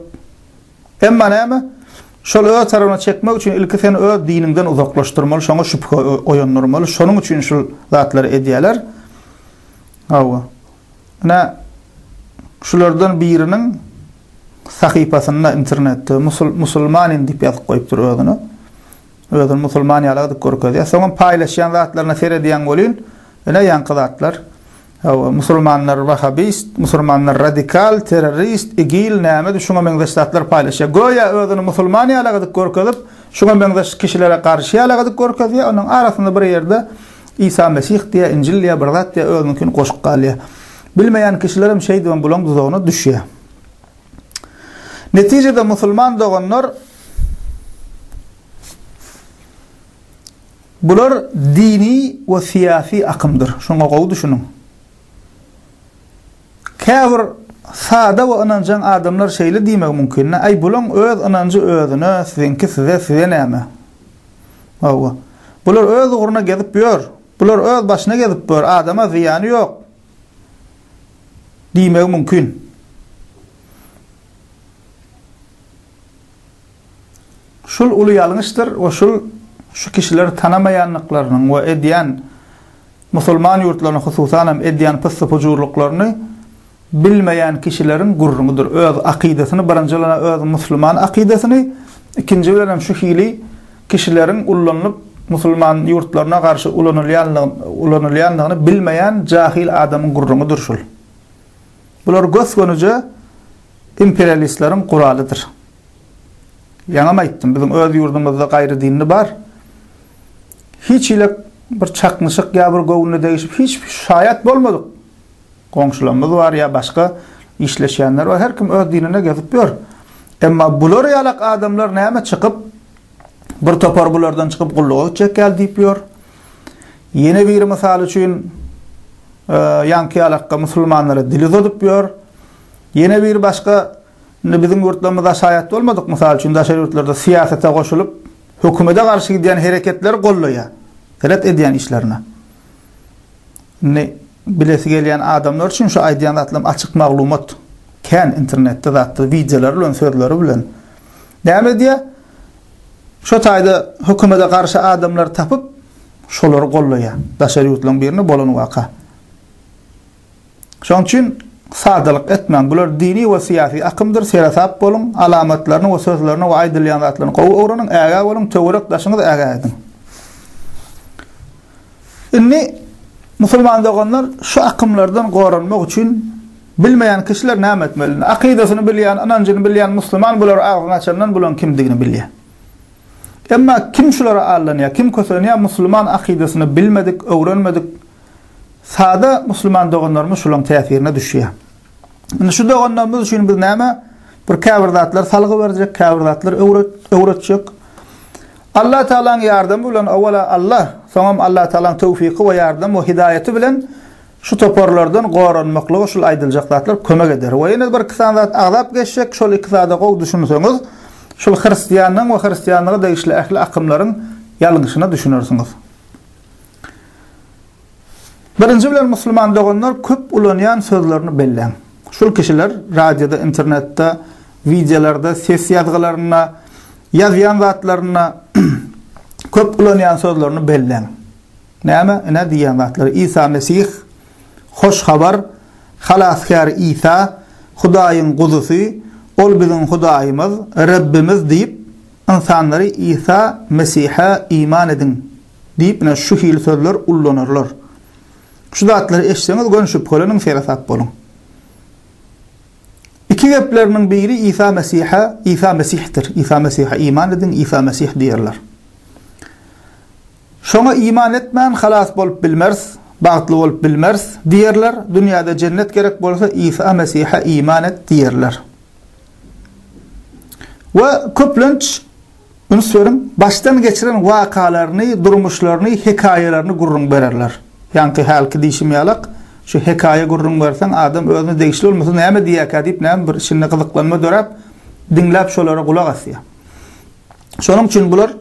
Speaker 1: Emma näme? Şol öz tarapyna çekmek üçin ilki seni öz diniňden uzaklaşdyrmaly, şoňa şübhe oýandyrmaly. Şonuň üçin şul zatlary edýärler. Hawa. Ine, şulardan biriniň sahypasynda internetde musul musulmanin diýip ýazyp goýupdyr özüne. Özüni musulman ýaly edip görkezýär. Soňam paýlaşýan zatlaryna seredýäň welin, ine ýaňky zatlar. Hawa, musulmanlar wahabist, musulmanlar radikal, terrorist, igil, nämedi şuňa meňzeş zatlar paýlaşýar. Göýä özüni musulman ýaly edip görkezip, şuňa meňzeş kişilere garşy ýaly edip görkezýär. Onuň arasynda bir ýerde Isa Mesih diýýär, Injil diýýär, bir zat diýýär, özüniňkini goşup galýar. Bilmeýän kişilerem şeýdibem bulaň duzagyna düşýär. Netijede musulman doganlar bular dini we syýasy akymdyr. Şuňa gowy düşüniň. Käbir sada we ynanjaň adamlar şeýle diýmegi mümkin, Aý bulaň öz ynanjy özüne, siziňki size, size näme? Hawa. Bular öz ugruna gezip ýör. Bular öz başyna gezip ýör, adama zyýany ýok. Diýmegi mümkin. Şul uly ýalňyşdyr we şul şu kişileri tanamaýandyklarynyň we edýän musulman ýurtlaryny hususan hem edýän pyssy-pujurlyklaryny bilmeýän kişileriň gürrüňidir. Öz akydasyny birinji bilen öz musulman akydasyny, ikinji bilen hem şu hili kişileriň ullanylyp musulman ýurtlaryna garşy ulanylýanlygyny ulanylýandygyny bilmeýän jahil adamyň gürrüňidir şul. Bular gös-gönüje imperialistleriň guralydyr. Ýaňam aýtdym, biziň öz ýurdumyzda gaýry dinli bar. Hiç hili bir çaknyşyk ýa bir göwnüne degişip hiç şaýat bolmadyk. Goňşularymyz bar ýa başga işleşýänler bar. Her kim öz dinine gezip ýör. Emma bular ýalak adamlar näme çykyp bir topar bulardan çykyp gulluga gitjek ýaly diýip ýör. Ýene biri mysal üçin ýaňky ýalakka musulmanlara dil uzadyp ýör. Ýene biri başga indi biziň ýurtlarymyzda şaýat bolmadyk mysal üçin daşary ýurtlarda syýasata goşulyp hökümete garşy gidýän hereketleri gollaýar. Seret edýän işlerine. Indi bilesi gelýän adamlar üçin şu aýdýan zatlarym açyk maglumat. Kän internetde zatda wideolary bilen, sözleri bilen. Näme edýär? Şo taýda hökümete garşy adamlary tapyp, şolary gollaýar. Daşary ýurtlaryň birinde bolan waka. Şonuň üçin sadalyk etmäň. Bular dini we syýasy akymdyr, seresap boluň, alamatlaryny we sözlerini we aýdylýan zatlaryny gowy öwreniň, ägä boluň, töwerek daşyňyzy ägä ediň. Indi musulman doganlar şu akymlardan goranmak üçin bilmeýän kişiler näme etmeli? Akydasyny bilýän, ynanjyny bilýän musliman bular agzyny açandan bularyň kimdigini bilýär. Emma kim şulara aldanýar, kim kösenýär, musliman akydasyny bilmedik, öwrenmedik sada musliman doganlarymyz şularyň täsirine düşýär. Indi şu doganlarymyz üçin biz näme? Bir käbir zatlar salgy berjek, käbir zatlar öwretjek. Allah Taalanyň ýardamy bilen owala Allah, soňam Allah Taalanyň tewfiki we ýardamy we hidaýaty bilen şu toparlardan goranmaklyga şul aýdyljak zatlar kömek eder. We ýene bir iki sany zat agzap geçjek, şol iki zada gowy düşünseňiz, şul hristianlygyň we hristianlyga degişli ähli akymlaryň ýalňyşyna düşünersiňiz. Birinji bilen musulman doganlar köp ulanýan sözlerini belläň. Şul kişiler radioda, internetde, wideolarda, ses ýazgylarynda, ýazýan zatlarynda köp ulanýan sözlerini belläň. Näme? Ine diýýän zatlary. Isa Mesih, Hoş Habar, Halasgär Isa, Hudaýyň Guzusy, Ol biziň Hudaýymyz, Rebbimiz diýip, ynsanlary Isa Mesihe iman ediň Diýip, ine, şu hili sözler ullanarlar. Şu zatlary eşitseňiz, göni şübheleniň, seresap boluň. Iki gepleriniň biri Isa Mesihe, Isa Mesihdir. Isa Mesihe iman ediň, Isa Mesih diýerler. Şoňa iman etmän halas bolup bilmeris, bagtly bolup bilmeris diýerler. Dünýäde jennet gerek bolsa, Isa Mesihe iman et diýerler. We köplenç, üns beriň, başdan geçiren wakalaryny, durmuşlaryny, hekaýalaryny gürrüň bererler. Ýaňky hälki diýşim ýalak, şu hekaýa gürrüň berseň, adam özüne degişli bolmasa näme diýýärkä diýip, näme bir içinde gyzyklanma döräp, diňläp şolara gulak asýar. Şonuň üçin bular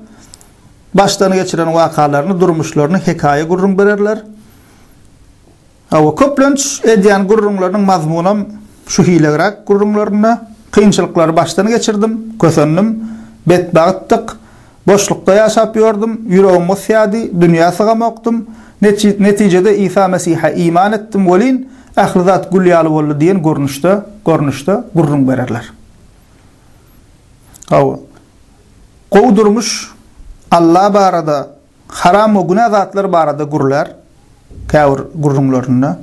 Speaker 1: başdan geçiren wakalaryny, durmuşlaryny hekaýa gürrüň bererler. Hawa, köplenç edýän gürrüňleriniň mazmunam şu hilegräk gürrüňlerinde, kynçylyklary başdan geçirdim, kösendim, betbagytdyk, boşlukda ýaşap ýördüm, ýüregim gysýardy, dünýä sygamokdym, netijede Isa Mesihe iman etdim welin, ähli zat gül ýaly boldy diýen görnüşde görnüşde gürrüň bererler. Hawa, gowy durmuş Alla barada Haram we günä zatlar barada gürlär käbir gürrüňlerinde.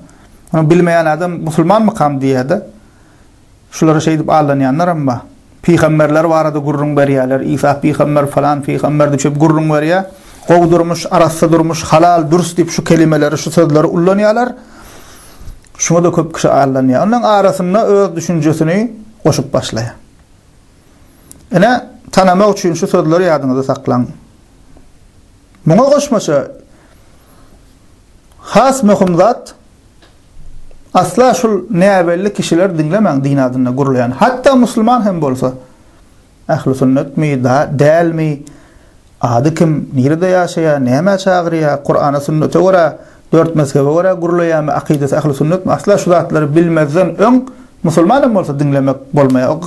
Speaker 1: Ony bilmeýän adam musulmanmykam diýýär-de. Şulara şeýdip aldanýanlaram bar. Pygamberler barada gürrüň berýärler. Isa pygamber falan pygamber diýip şeýdip gürrüň berýär. Gowy durmuş, arassa durmuş, halal, dürs diýip şu kelimeleri, şu sözleri ullanýarlar. Şuňa-da köp kişi aldanýar. Ondan arasynda öz düşünjesini goşup başlaýar. Ine, tanamak üçin şu sözleri ýadyňyzda saklaň. Muňa goşmaça has möhüm zat, asla şul näbelli kişileri diňlemäň din adynda gürleýän. Hatda musulman hem bolsa, ähli sünnetmi, dälmi, ady kim, nirede ýaşaýar, nämä çagyrýar, Kurana sünnete görä, dört mezhebe görä gürleýärmi, akydasy ähli sünnetmi, asla şu zatlary bilmezden öň musulman hem bolsa diňlemek bolmaýar.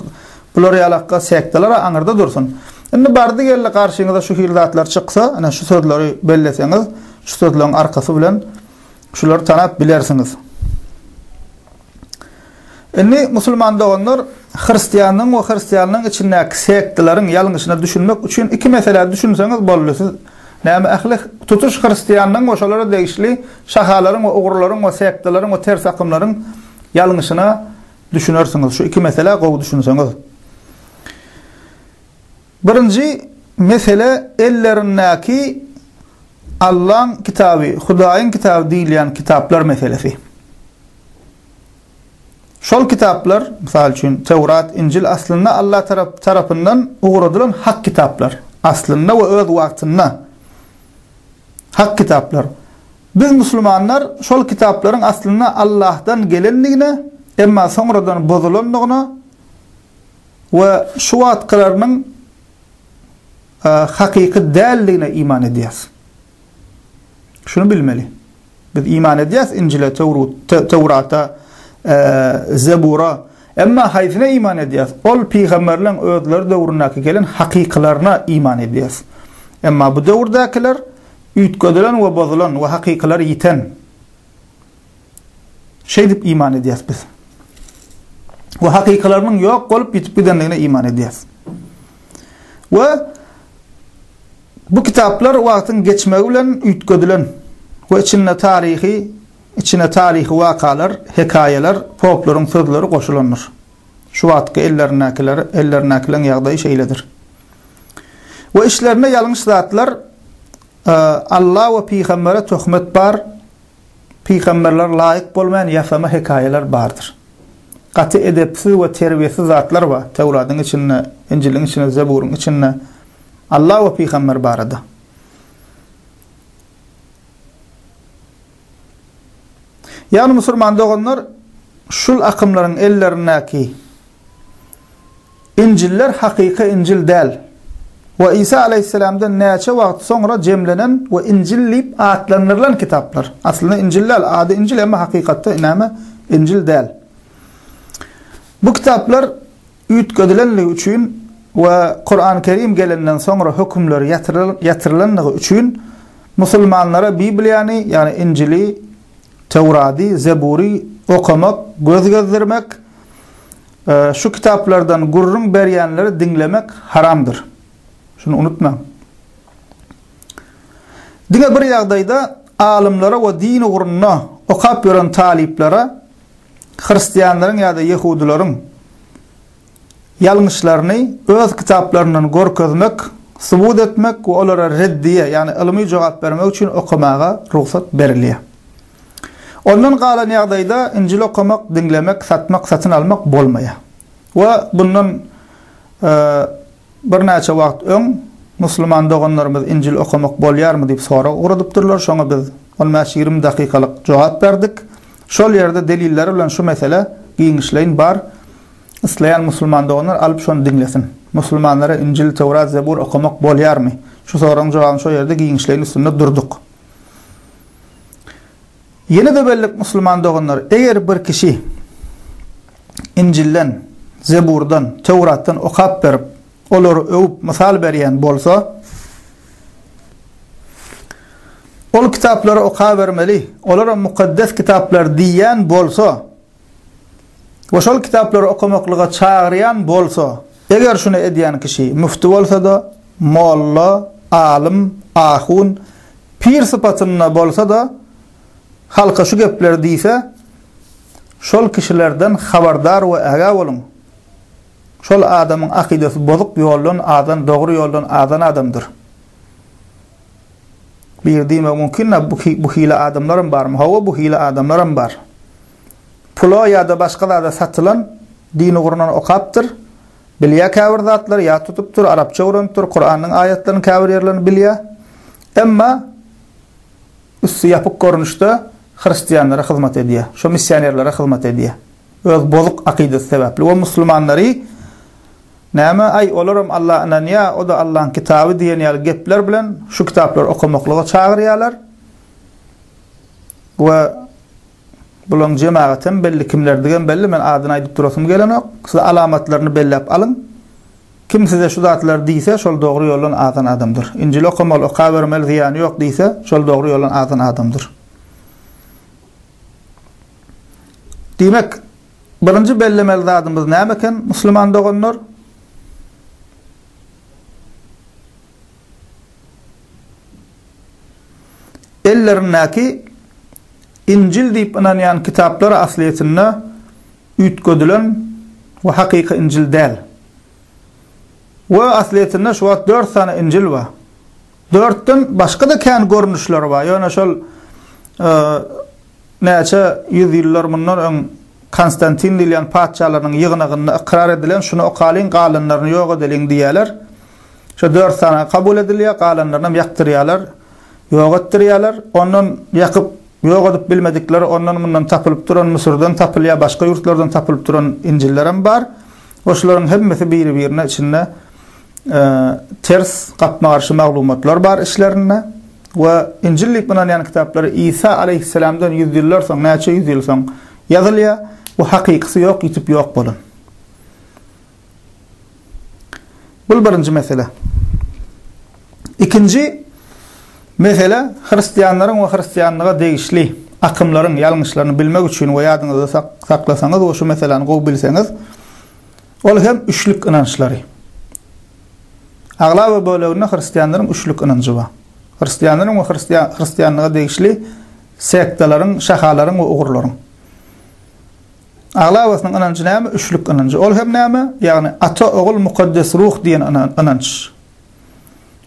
Speaker 1: Bular ýalakga sektalar-a aňyrda dursun. Indi bardy-geldi garşyňyza şu hili zatlar çyksa, ine şu sözleri belleseňiz, şu sözleň arkasy bilen şulary tanap bilersiňiz. Indi musulman doganlar hristianlygyň we hristianlygyň içindäki sektalaryň ýalňyşyna düşünmek üçin iki meselä düşünseňiz boldy. Siz näme ähli tutuş hristianlygyň we şolara degişli şahalaryň we ugurlaryň we sektalaryň we ters akymlaryň ýalňyşyna Düşünersiňiz şu iki meselä gowy düşünseňiz. Birinji mesele ellerindäki Allaň kitaby, Hudaýyň kitaby diýilýän kitaplar meselesi. Şol kitaplar, mysal üçin, Töwrat, Injil aslynda Allah tarap tarapyndan ugradylan hak kitaplar. Aslynda we öz wagtynda hak kitaplar. Biz musulmanlar şol kitaplaryň aslynda Allahdan gelendigine, emma soňradan bozulandygyna we şu wagtkylarynyň hakyky däldigine iman edýäris. Şuny bilmeli. Biz iman edýäris Injile, Töwrata, Zebura. Emma haýsyna iman edýäris? Ol pygamberleň özleri döwründäki gelen hakykylaryna iman edýäris. Emma bu döwürdäkiler Üýtgedilen we bozulan we hakykylary ýiten. Şeýdip iman edýäs biz. We hakykylarynyň ýok bolup ýitip gidendigine iman edýäs. We bu kitaplar wagtyň geçmegi bilen üýtgedilen we içinde taryhy, içine taryhy wakalar, hekaýalar, poplaryň sözleri goşulandyr. Şu wagtky ellerindäkiler, ellerindäkileriň ýagdaýy şeýledir. We işlerinde ýalňyş zatlar Alla we pygambere töhmet bar, pygamberlere laýyk bolmaýan ýasama hekaýalar bardyr. Gaty edepsiz we terbiýesiz zatlar bar Töwradyň içinde, Injiliň içinde, Zeburyň içinde Alla we pygamber barada. Ýagny musulman doganlar şul akymlaryň ellerindäki Injiller hakyky Injil däl we Isa alaýhyssalamdan näçe wagt soňra jemlenen we Injil diýip atlandyrylan kitaplar. Aslynda Injil däl, ady Injil emma hakykatda näme? Injil däl. Bu kitaplar üýtgedilenligi üçin we Kurany Kerim gelenden soňra hökümleri ýatyrylanlygy üçin musulmanlara Bibliýany, ýagny Injili, Töwrady, Zebury okamak, göz gezdirmek, Şu kitaplardan gürrüň berýänleri diňlemek haramdyr. Şuny unutmaň. Diňe bir ýagdaýda alymlara we din ugrunda okap ýören talyplara hristianlaryň ýa-da ýehudylaryň ýalňyşlaryny öz kitaplaryndan görkezmek, subut etmek we olara reddiýe, ýagny ylmy jogap bermek üçin okamaga rugsat berilýär. Ondan galan ýagdaýda Injil okamak, diňlemek, satmak, satyn almak bolmaýar. We bundan. birnäçe wagt öň musulman doganlarymyz Injil okamak bolýarmy diýip sorag ugradypdyrlar. Şoňa biz on bäş-ýigrimi dakykalyk jogap berdik. Şol ýerde delilleri bilen şu mesele giňişleýin bar. Isleýän musulman doganlar alyp şony diňlesin. Musulmanlara Injil, Töwrat, Zebur okamak bolýarmy? Şu soragyň jogabyny şo ýerde giňişleýin üstünde durduk. Ýene-de bellik musulman doganlar, eger bir kişi Injilden, Zeburdan, Töwratdan okap berip, olary öwüp mysal berýän bolsa, ol kitaplary okabermeli, olaram mukaddes kitaplar diýýän bolsa, we şol kitaplary okamaklyga çagyrýan bolsa, eger şuny edýän kişi müfti bolsa-da, molla, alym, ahun, pir sypatynda bolsa-da, halka şu gepleri diýse, şol kişilerden habardar we ägä boluň. Şol adamyň akydasy bozuk ýoldan azan, dogry ýoldan azan adamdyr. Biri diýmegi mümkin, bu hili adamlaram barmy? Hawa, bu hili adamlaram bar. Pula ýa-da başga zada satylan din ugrundan okapdyr, bilýär käbir zatlary, ýat tutupdyr, arapça öwrenipdir, Kuranyň aýatlarynyň käbir ýerlerini bilýär. Emma üsti ýapyk görnüşde hristianlara hyzmat edýär, şo missionerlere hyzmat edýär. Öz bozuk akydasy sebäpli we musulmanlary näme, aý, olaram Alla ynanýar, o-da Allaň kitaby diýen ýaly gepler bilen şu kitaplary okamaklyga çagyrýarlar we Bulaň jemagatem belli, kimlerdigem belli, men adyny aýdyp durasym gelenok. Siz alamatlaryny belläp alyň. Kim size şu zatlary diýse, şol dogry ýoldan azan adamdyr. Injili okamaly, okabermeli, zyýany ýok diýse, şol dogry ýoldan azan adamdyr. Diýmek, birinji bellemeli zadymyz näme eken, musulman doganlar? Ellerindäki Injil diýip ynanýan kitaplar aslyýetinde üýtgedilen we hakyky Injil däl. We aslyýetinde şu wagt dört sany Injil bar. Dörtden başga-da kän görnüşleri bar. Ýöne şol näçe ýüz ýyllar mundan öň Konstantin diýilýän patyşalarynyň ýygnagynda ykrar edilen şuny okalyň, galanlaryny ýok edeliň diýýärler. Şo dört sany kabul edilýär, galanlarynam ýakdyrýarlar, ýok etdirýärler. Ondan ýakyp, ýok edip bilmedikleri ondan-mundan tapylyp duran, Müsürden tapylýar, başga ýurtlardan tapylyp duran Injillerem bar. We şularyň hemmesi biri-birine içinde ters, gapma-garşy maglumatlar bar içlerinde. We Injil diýip ynanýan kitaplary Isa aleýhissalamdan ýüz ýyllar soň, näçe ýüz ýyl soň ýazylýar. Bu hakykysy ýok, ýitip ýok bolan. Bul birinji mesele. Ikinji mesele hristianlaryň we hristianlyga degişli akymlaryň ýalňyşlaryny bilmek üçin we ýadyňyzda saklasaňyz we şu meseläni gowy bilseňiz, ol hem üçlük ynançlary. Aglaba böleginde hristianlaryň üçlük ynanjy bar. Hristianlaryň we hristianlyga degişli sektalaryň, şahalaryň we ugurlaryň. Aglabasynyň ynanjy näme? Üçlük ynanjy. Ol hem näme? Ýagny Ata, Ogul, Mukaddes Ruh diýen ynanç.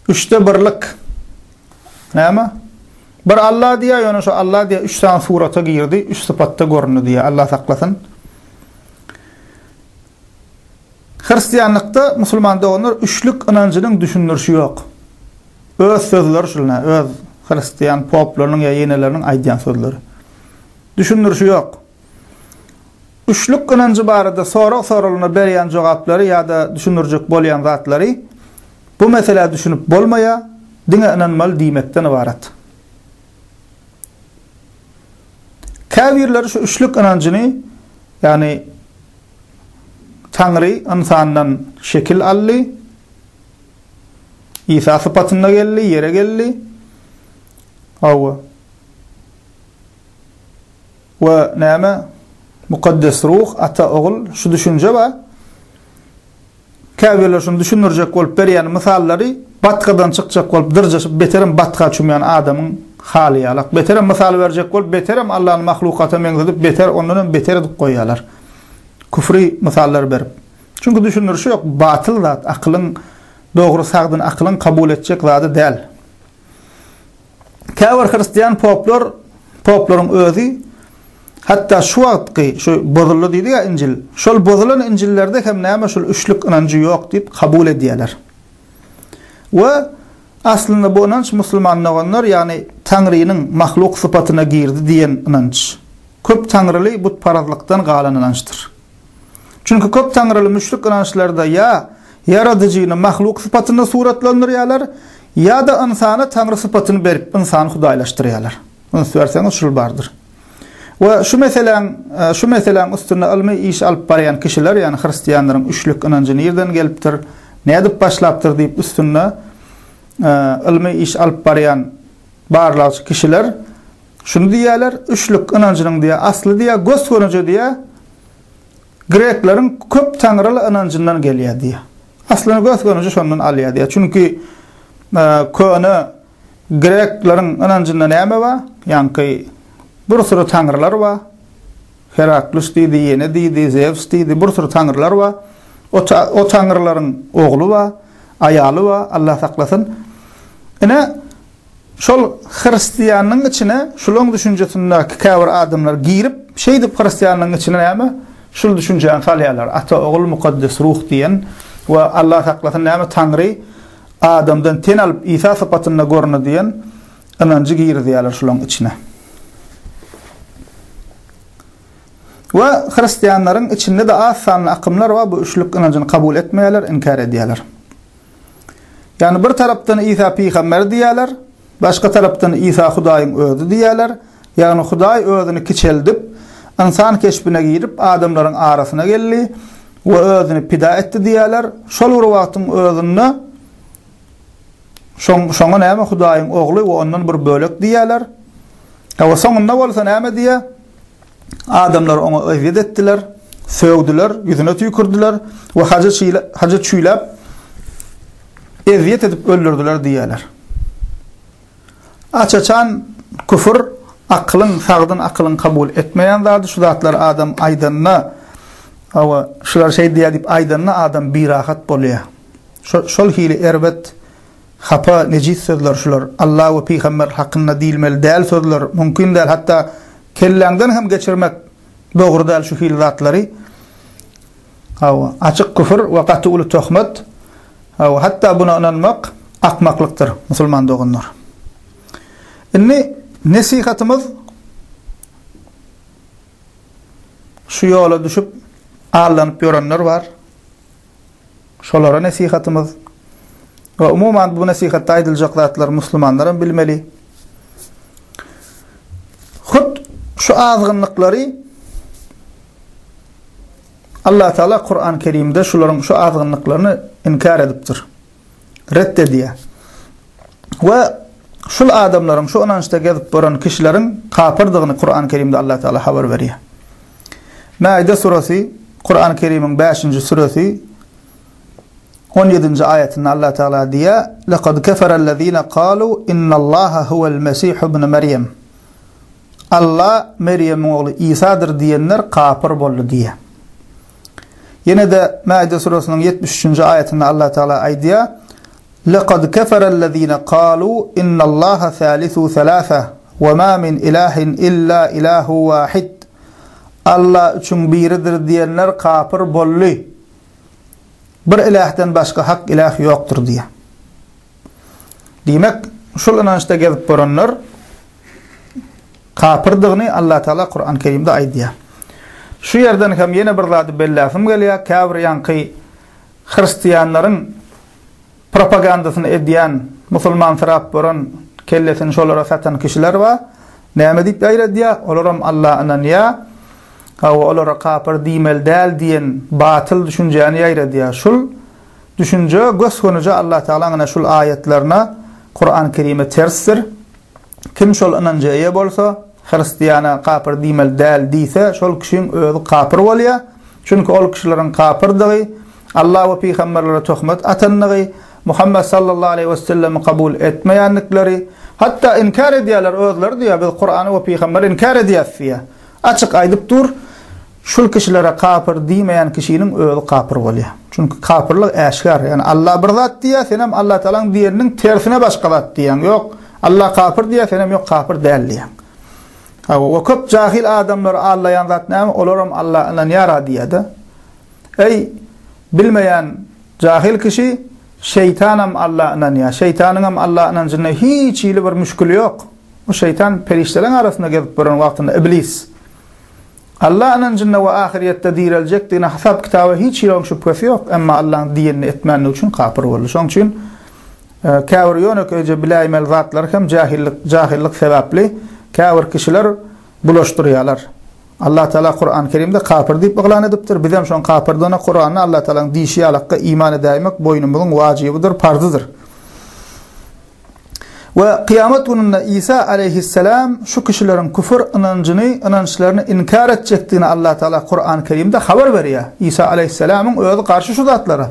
Speaker 1: Üçde birlik. Näme? Bir Alla diýýär, ýöne şo Alla diýýär, üç sany surata girdi, üç sypatda göründi diýýär. Alla saklasyn. Hristianlykda musulman doganlar üçlük ynanjynyň düşündirişi ýok. Öz sözleri şul, öz hristian poplarynyň ýa ýeneleriniň aýdýan sözleri. Düşündirişi ýok. Üçlük ynanjy barada sorag soralanda berýän jogaplary ýa-da düşündirjek bolýan zatlary bu meselä düşünip bolmaýar, diňe ynanmaly diýmekden ybarat. Käbirleri şu üçlük ynanjyny, ýagny Taňry ynsandan şekil aldy, Isa sypatynda geldi, ýere geldi. Hawa. We näme? Mukaddes Ruh, Ata, Ogul, şu düşünje bar. Käbirler şuny düşündirjek bolup berýän mysallary batgadan çykjak bolup dyrjaşyp beterem batga çümýän adamyň haly ýalak. Beterem mysal berjek bolup beterem Allany mahlukata meňzedip beter ondanam beter edip goýýarlar. Küfri mysallar berip. Çünki düşündirişi ýok. Batyl zat, akylyň dogry sagdyn akylyň kabul etjek zady däl. Käbir hristian poplar, poplaryň özi hatda şu wagtky şu bozuldy diýdik-ä Injil. Şol bozulan Injillerde hem näme şul üçlük ynanjy ýok diýip kabul edýärler. We aslynda bu ynanç musulman doganlar, ýagny Taňrynyň mahluk sypatyna girdi diýen ynanç. Köp taňryly butparazlykdan galan ynançdyr. Çünki köp taňryly müşrik ynançlarda ýa Ýaradyjyny mahluk sypatynda suratlandyrýarlar, ýa-da ynsana taňry sypatyny berip, ynsany hudaýlaşdyrýarlar. Üns berseňiz şul bardyr. We şu meseläň şu meseläň üstünde ylmy iş alyp barýan kişiler, ýagny hristianlaryň üçlük ynanjy nirden gelipdir, nädip başlapdyr diýip üstünde ylmy iş alyp barýan barlagçy kişiler şuny diýýärler, üçlük ynanjynyň diýýär, asly diýýär, gös-gönüje diýýär, grekleriň köp taňryly ynanjyndan gelýär diýýär. Aslyny gös-gönüje şondan alýar diýýär. Çünki köne Grekleriň ynanjynda näme bar? Ýaňky bir süri taňrylar bar. Heraklus diýdi, ýene diýdi, Zews diýdi, bir süri taňrylar bar. O, o taňrylaryň ogly bar, aýaly bar, Allah saklasyn. Ine, şol hristianyň içine şulaň düşünjesindäki käbir adamlar girip, şeýdip hristianlygyň içine näme? Şul düşünjäni salýarlar. Ata, Ogul, Mukaddes Ruh diýen we Allah saklasyn näme Taňry adamdan ten alyp Isa sypatynda göründi diýen ynanjy girizýärler şulaň içine. We hristianlaryň içinde-de az sanly akymlar bar, bu üçlük ynanjyny kabul etmeýärler, inkär edýärler. Ýagny bir tarapdan Isa pygamber diýýärler, başga tarapdan Isa Hudaýyň özi diýýärler. Ýagny Hudaý özüni kiçeldip, ynsan keşbine girip adamlaryň arasyna geldi we özüni pida etdi diýýärler. Şol bir wagtyň özünde şoň şoňa näme Hudaýyň ogly we ondan bir bölek diýýärler. We soňunda bolsa näme diýýär? Adamlar oňa ezýet etdiler, sögdüler, ýüzüne tüýkürdiler we haja haja çüýläp ezýet edip öldürdiler diýýärler. Aç-açan küfür akylyň, sagdyn akylyň kabul etmeýän zady. Şu zatlary adam aýdanda, hawa, şular şeý diýýär diýip aýdanda adam birahat bolýar. Şo, şol hili erbet, hapa, nejis sözler şular. Allah we pygamber hakynda diýilmeli däl sözler, mümkin däl, hatda kelläňden hem geçirmek dogry däl şu hili zatlary. Hawa, açyk küfür we gaty uly töhmet. Hawa, hatda buna ynanmak akmaklykdyr, musulman doganlar. Indi nesihatymyz şu ýola düşüp aldanyp ýörenler bar. Şolara nesihatymyz we umuman bu nesihatda aýdyljak zatlary musulmanlar hem bilmeli. Hut şu azgynlyklary Allah Teala Kur'an-ı Kerimde şularyň şu azgynlyklaryny inkär edipdir. Ret edýär. We şul adamlaryň şu ynançda gezip boran kişileriň kapyrdygyny Kur'an-ı Kerimde Allah Teala habar berýär. Maide suresi Kur'an-ı Kerimiň 5-nji suresi 17-nji aýatynda Allah Teala diýýär: "Laqad keferellezine kalu innallaha huwel mesih ibn Meryem." Alla Merýemiň ogly Isadyr diýenler kapyr boldy diýýär. Ýene-de Maide surasynyň 73-nji aýatynda Allah Teala aýdýar: "Laqad keferellezine kalu innallaha salisu salasa we ma min ilahin illa ilahu wahid." Alla üçüň biridir diýenler kapyr boldy. Bir ilähden başga hak iläh ýokdur diýýär. Diýmek, şul ynançda gezip boranlar kapyrdygyny Allah Teala Kur'an Kerimde aýdýar. Şu ýerden hem ýene bir zady belläsim gelýär, käbir ýaňky hristianlaryň propagandasyny edýän, musulmansyrap boran, kellesini şolara satan kişiler bar. Näme diýip ýaýradýar? Olaram Alla ynanýar. Hawa, olara kapyr diýmeli däl diýen batyl düşünjäni ýaýradýar. Şul Düşünje gös-gönüje Allah Tagalaň ine şul aýatlaryna, Kuran Kerime tersdir. Kim şol ynanja eýe bolsa, hristiana kapyr diýmeli däl diýse, şol kişiň özi kapyr bolýar. Çünki ol kişileriň kapyrdygy, Allah we pygamberlere töhmet atandygy, Muhammet sallallahu aleýhi we sellemi kabul etmeýändikleri, hatda inkär edýärler özleri diýýär, biz Kurany we pygamberi inkär edýäs diýýär. Açyk aýdyp dur. Şul kişilere kapyr diýmeýän kişiniň özi kapyr bolýar. Çünki kapyrlyk äşgär. Ýagny Allah bir zat diýýär, senem Allah Tagalaň diýeniniň tersine başga zat diýýäň. Ýok, Allah kapyr diýýär, senem ýok kapyr däl diýýäň. Hawa, we köp jahil adamlary aldaýan zat näme? Olaram Alla ynanýar-a diýýär-de. Eý, bilmeýän jahil kişi! Şeýtanam Alla ynanýar. Şeýtanyňam Alla ynanjynda hiç hili bir müşgili ýok. Bu şeýtan perişdeleriň arasynda gezip ýören wagtynda iblis. Alla ynanjynda we ahyrýetde direljekdigine hasap-kitaba hiç hili onuň şübhesi ýok. Emma Allaň diýenini etmänligi üçin kapyr boldy. Şonuň üçin käbir ýönekeýje biläýmeli zatlary hem jahillik jahyllyk sebäpli käbir kişiler bulaşdyrýarlar. Allah Teala Kur'an-ı Kerimde kapyr diýip yglan edipdir. Bizem şoň kapyrdygyna Kur'anda Allah Tealanyň diýşi ýalakka iman edäýmek boýnumyzyň wajybydyr, parzydyr. We kyýamat gününde Isa aleýhisselam şu kişileriň küfür ynanjyny, ynançlaryny inkär etjekdigini Allah Teala Kur'an-ı Kerimde habar berýär. Isa aleýhisselamyň özi garşy şu zatlara.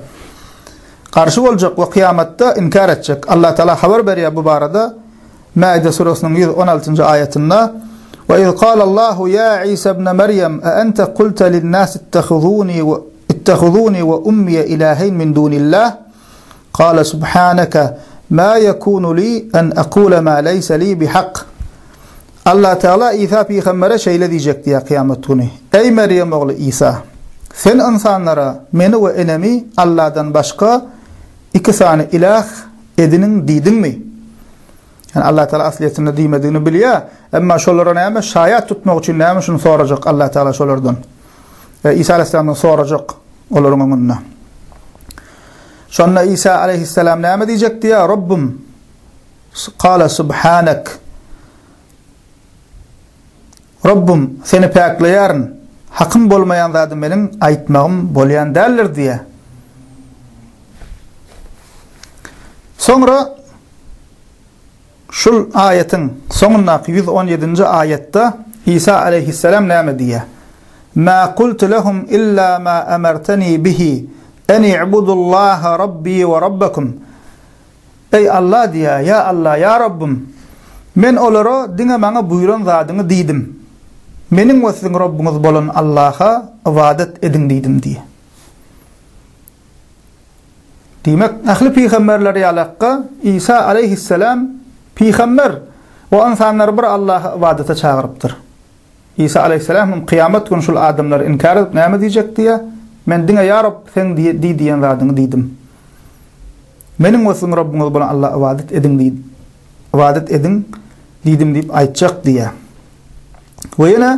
Speaker 1: Garşy boljak we kyýamatda inkär etjek. Allah Teala habar berýär bu barada. Maide suresynyň 116-njy aýatynda Ve iz kalallahu ya Isa ibn Meryem e ente kulte lin-nas ittehuzuni ve ittehuzuni ve ummiye ilaheyn min dunillah Kale subhaneke ma yekunu li en ekule ma leyse li bihak Allah Teala Isa pygambere şeýle diýjek diýär kyýamat güni. Eý Merýem ogly Isa! Sen ynsanlara meni we enemi Allahdan başga iki sany ilah ediniň diýdiňmi? Ýani Allah Teala aslyýetinde diýmedigini bilýär. Emma şolara näme şaýat tutmak üçin näme şuny sorajak Allah Teala şolardan. E, Isa aleyhisselamdan sorajak olaryň öňünde. Şonda Isa aleyhisselam näme diýjek diýär? Rabbim kala subhanak. Rabbim seni päkleýärin. Hakym bolmaýan zady meniň aýtmagym bolýan däldir diýär. Soňra şul aýatyň soňundaky 117-nji aýatda Isa aleýhissalam näme diýýär? Ma kultu lehum illa ma amartani bihi en i'budullaha rabbi we rabbakum. Eý Allah diýýär, ýa Allah, ýa Rabbym, men olara diňe maňa buýran zadyňy diýdim. Meniň we siziň Robbuňyz bolan Allaha ybadat ediň diýdim diýýär. Diýmek, ähli pygamberler ýalakka Isa aleýhissalam pygamber we ynsanlary bir Allaha ybadata çagyrypdyr. Isa aleýhissalam hem kyýamat güni şul adamlary inkär edip näme diýjek diýýär? Men diňe ýa Rob seň diý diýen zadyňy diýdim. Meniň we siziň Robbuňyz bolan Allaha ybadat ediň diý ybadat ediň diýdim diýip aýtjak diýýär. We ýene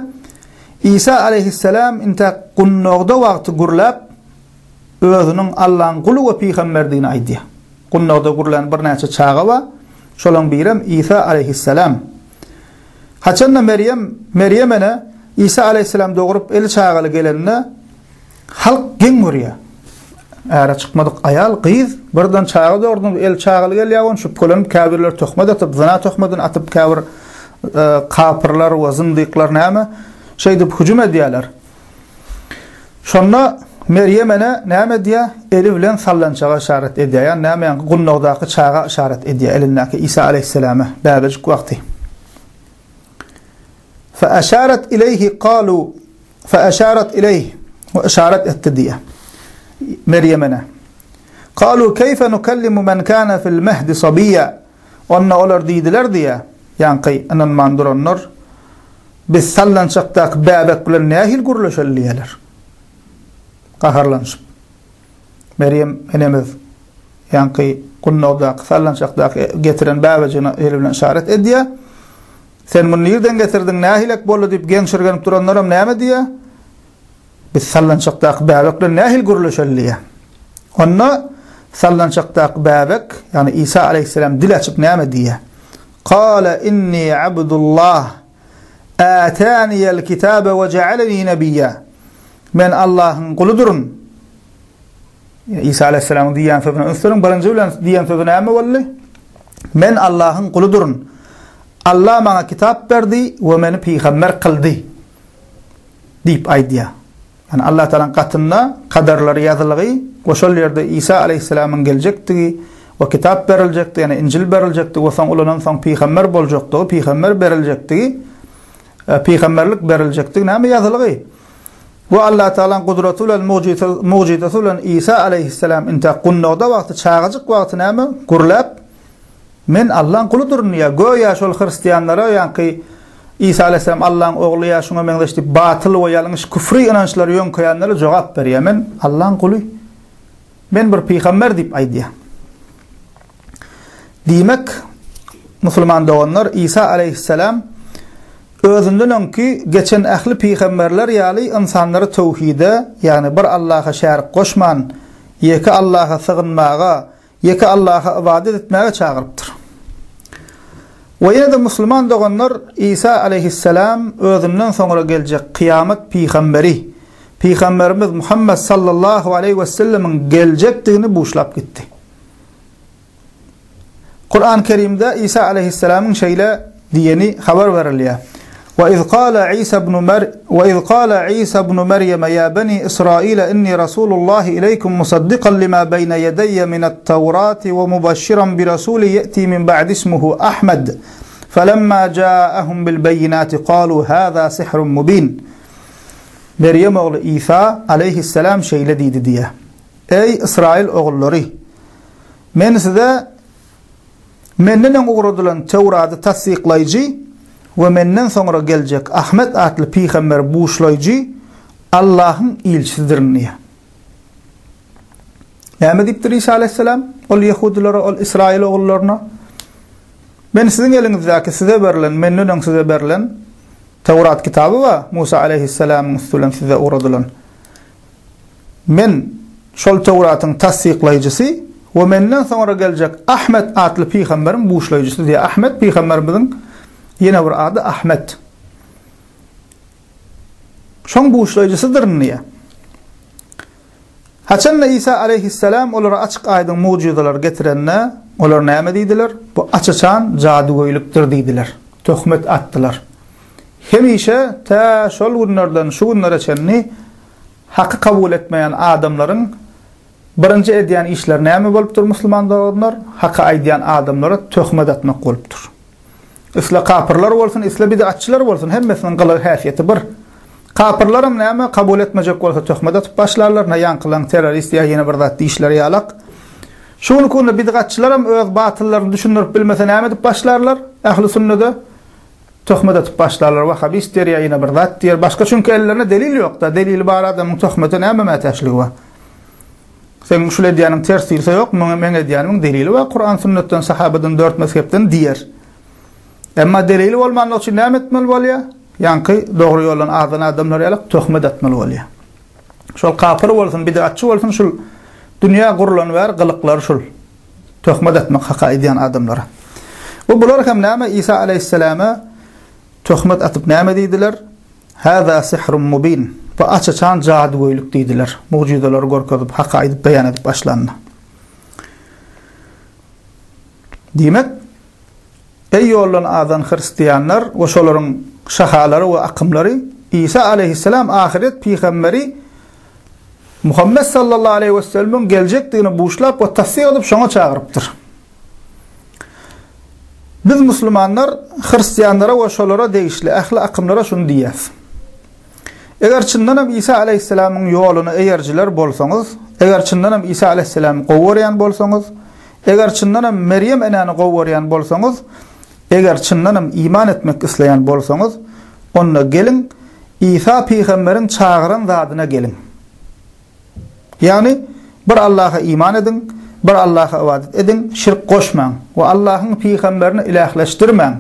Speaker 1: Isa aleýhissalam intäk gunnagda wagty gürläp özüniň Allaň guly we pygamberdigini aýdýar. Gundagda gürlän birnäçe çaga bar. Şolaň birem Isa aleýhissalam. Haçanda Merýem, Merýem ene Isa aleýhissalam dogrup eli çagaly gelende halk geň görýär. Äre çykmadyk aýal, gyz birden çaga dogurdy, eli çagaly gelýär, ony şübhelenip käbirler töhmet atyp, zyna töhmetini atyp käbir e, kapyrlar we zindikler näme şeýdip hüjüm edýärler. Şonda Merýem ene näme edýär? Eli bilen sallançaga yşarat edýär. Ýagny näme ýaňky gundagdaky çaga yşarat edýär, elindäki Isa aleýhissalama bäbejik wagty. Fa aşarat ileýhi kalu fa aşarat ileýh we yşarat etdi diýýär. Merýem ene. Kalu keýfe nukellimu men kana fil mehdi sabiýa. Onda olar diýdiler diýýär, ýaňky ynanman duranlar. Biz sallançakdaky bäbek bilen nähili gürleşeli diýýärler. Gaharlanyşyp. Merýem enemiz ýaňky gundagdaky sallançakdaky getiren bäbejigine eli bilen yşarat edýär. Sen muny nirden getirdiň, nähilek boldy diýip geňşirgenip duranlaram näme diýýär? Biz sallançakdaky bäbek bilen nähili gürleşeli diýýär. Onda sallançakdaky bäbek, ýagny Isa aleýhissalam dil açyp näme diýýär? Kale inni abdullah Ätäniyel kitabe we jealeni nebiyya. Men Allahyň guludyryn. Isa aleyhisselamyň diýen sözüne üns beriň. Birinji bilen diýen sözi näme boldy? Men Allahyň guludyryn. Allah maňa kitap berdi we meni pygamber kyldy diýip aýdýar. Ýagny Allah Tagalaň gatynda kadarlary ýazylgy we şol ýerde Isa aleýhissalamyň geljekdigi we kitap beriljekdigi, ýagny Injil beriljekdigi we soň ulanan soň pygamber boljakdygy, pygamber beriljekdigi, e, pygamberlik beriljekdigi näme ýazylgy? We Allah Tagalaň gudraty bilen, mugjyzasy bilen Isa aleýhissalam intäk gundagda wagty, çagajyk wagty näme? Gürläp Men Allaň guludyryn diýýär. Göýä şol hristianlara ýaňky Isa aleýhissalam Allaň ogly ýa şuňa meňzeş diýip batyl we ýalňyş küfri ynançlary ýöňkeýänlere jogap berýär. Men Allaň guly. Men bir pygamber diýip aýdýar. Diýmek, musulman doganlar, Isa aleýhissalam özünden öňki geçen ähli pygamberler ýaly ynsanlary töwhide, ýagny bir Allaha şärik goşman, ýeke Allaha sygynmaga, ýeke Allaha ybadat etmäge çagyrypdyr. We ýene-de musulman doganlar Isa aleýhissalam özünden soňra geljek kyýamat pygamberi, Pygamberimiz Muhammet sallallahu aleýhi wesellemiň geljekdigini buşlap gitdi. Kuran Kerimde Isa aleýhissalamyň şeýle diýeni habar berilýär. Wa iz qala Isa ibn Mer wa iz qala Isa ibn Meryem ya bani Israil inni rasulullahi ileýkum musaddikan lima beýne ýedeýe minat-Tawrati we mubasşiran bi rasulin ýeti min ba'di ismuhu Ahmed. Falamma ja'ahum bil beýinati qalu hâzâ sihrun mubin. Merýem ogly Isa aleýhissalam şeýle diýdi diýýär. Eý, Ysraýyl ogullary! Men size Menden öň ugradylan Töwrady tassyklaýjy we Menden soňra geljek Ahmet atly pygamberi buşlaýjy Allahyň ilçisidirin diýýär. Näme diýipdir Isa aleýhissalam ol ýehudylara, ol Ysraýyl ogullaryna? Men siziň eliňizdäki size berlen, menden öň size berlen Töwrat kitaby bar, Musa aleýhissalamyň üsti bilen size ugradylan. Men şol Töwratyň tassyklaýjysy we menden soňra geljek Ahmet atly pygamberiň buşlaýjysy diýýär. Ahmet pygamberimiziň ýene bir ady Ahmet. Şoň buşlaýjysydyryn diýýär. Haçanda Isa aleýhissalam olara açyk-aýdyň mugjyzalar getirende, olar näme diýdiler? Bu aç-açan jadygöýlükdir diýdiler. Töhmet atdylar. Hemişe tä şol günlerden şu günlere çenli Haky kabul etmeýän adamlaryň birinji edýän işleri näme bolupdyr musulman doganlar? Haky aýdýan adamlara töhmet atmak bolupdyr. Isle kapyrlar bolsun, isle bid'atçylar bolsun, hemmesiniň gylygy häsiýeti bir. Kapyrlaram näme, kabul etmejek bolsa töhmet atyp başlarlar, ne ýaňkylaň terrorist ýa ýene bir zat diýişleri ýalak. Şu günki günde bid'atçylaram öz batyllaryny düşündirip bilmese näme edip başlarlar? Ähli sünnede Töhmet atyp başlarlar, wahabist diýer ýa ýene bir zat diýer. Başga çünki ellerinde delil ýok-da. Delili bar adamyň töhmete näme mätäçligi bar? Seň şul edýäniň ters diýilse ýok, muňa meň edýänimiň delili bar, Kuran sünnetden, sahabadan, dört mezhepden diýer. Emma delili bolmanlygy üçin näme etmeli bolýar? Ýaňky dogry ýoldan azan adamlar ýalak töhmet atmaly bolýar. Şol kapyr bolsun, bid'atçy bolsun, şul dünýä gurlan bäri gylyklary şul. Töhmet atmak haka aýdýan adamlara. We bular hem näme Isa aleýhissalama töhmet atyp näme diýdiler? Hâzâ sihrun mubin. Bu aç-açan jadygöýlük diýdiler. Mugjyzalary görkezip, haky aýdyp beýan edip başlanda. Diýmek, eý ýoldan azan hristianlar we şolaryň şahalary we akymlary Isa aleýhissalam ahyret pygamberi Muhammet sallallahu aleýhi we sellemiň geljekdigini buşlap we tassyk edip şoňa çagyrypdyr. Biz musulmanlar hristianlara we şolara degişli ähli akymlara şuny diýýäs. Eger çyndanam Isa aleýhissalamyň ýoluna eýerijiler bolsaňyz, eger çyndanam Isa aleýhissalamy gowy görýän bolsaňyz, eger çyndanam Merýem enäni gowy görýän bolsaňyz, eger çyndanam iman etmek isleýän bolsaňyz, onda geliň Isa pygamberiň çagyran zadyna geliň. Ýagny, bir Allaha iman ediň, bir Allaha ybadat ediň, şirk goşmaň we Allahyň pygamberini ilähleşdirmäň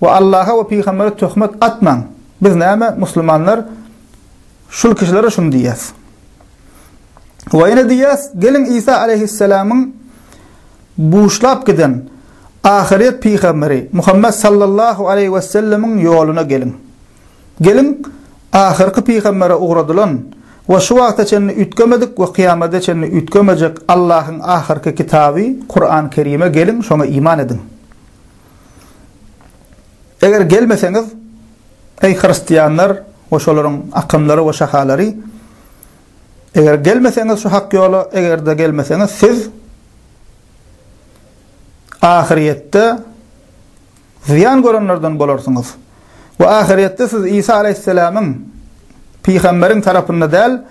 Speaker 1: we Allaha we pygambere töhmet atmaň. Biz näme, muslimanlar şul kişilere şuny diýýäs. We ýene diýýäs, geliň Isa aleýhissalamyň buşlap giden ahyret pygamberi Muhammet sallallahu aleýhi wesellemiň ýoluna geliň. Geliň, ahyrky pygambere ugradylan we şu wagta çenli üýtgemedik we kyýamada çenli üýtgemejek Allahyň ahyrky kitaby Kuran Kerime geliň, şoňa iman ediň. Eger gelmeseňiz, eý hristianlar we şolaryň akymlary we şahalary, eger gelmeseňiz şu hak ýola, eger-de gelmeseňiz siz ahyrýetde Zyýan görenlerden bolarsyňyz. We ahyretde siz Isa aleýhissalamyň, pygamberiň, tarapynda däl,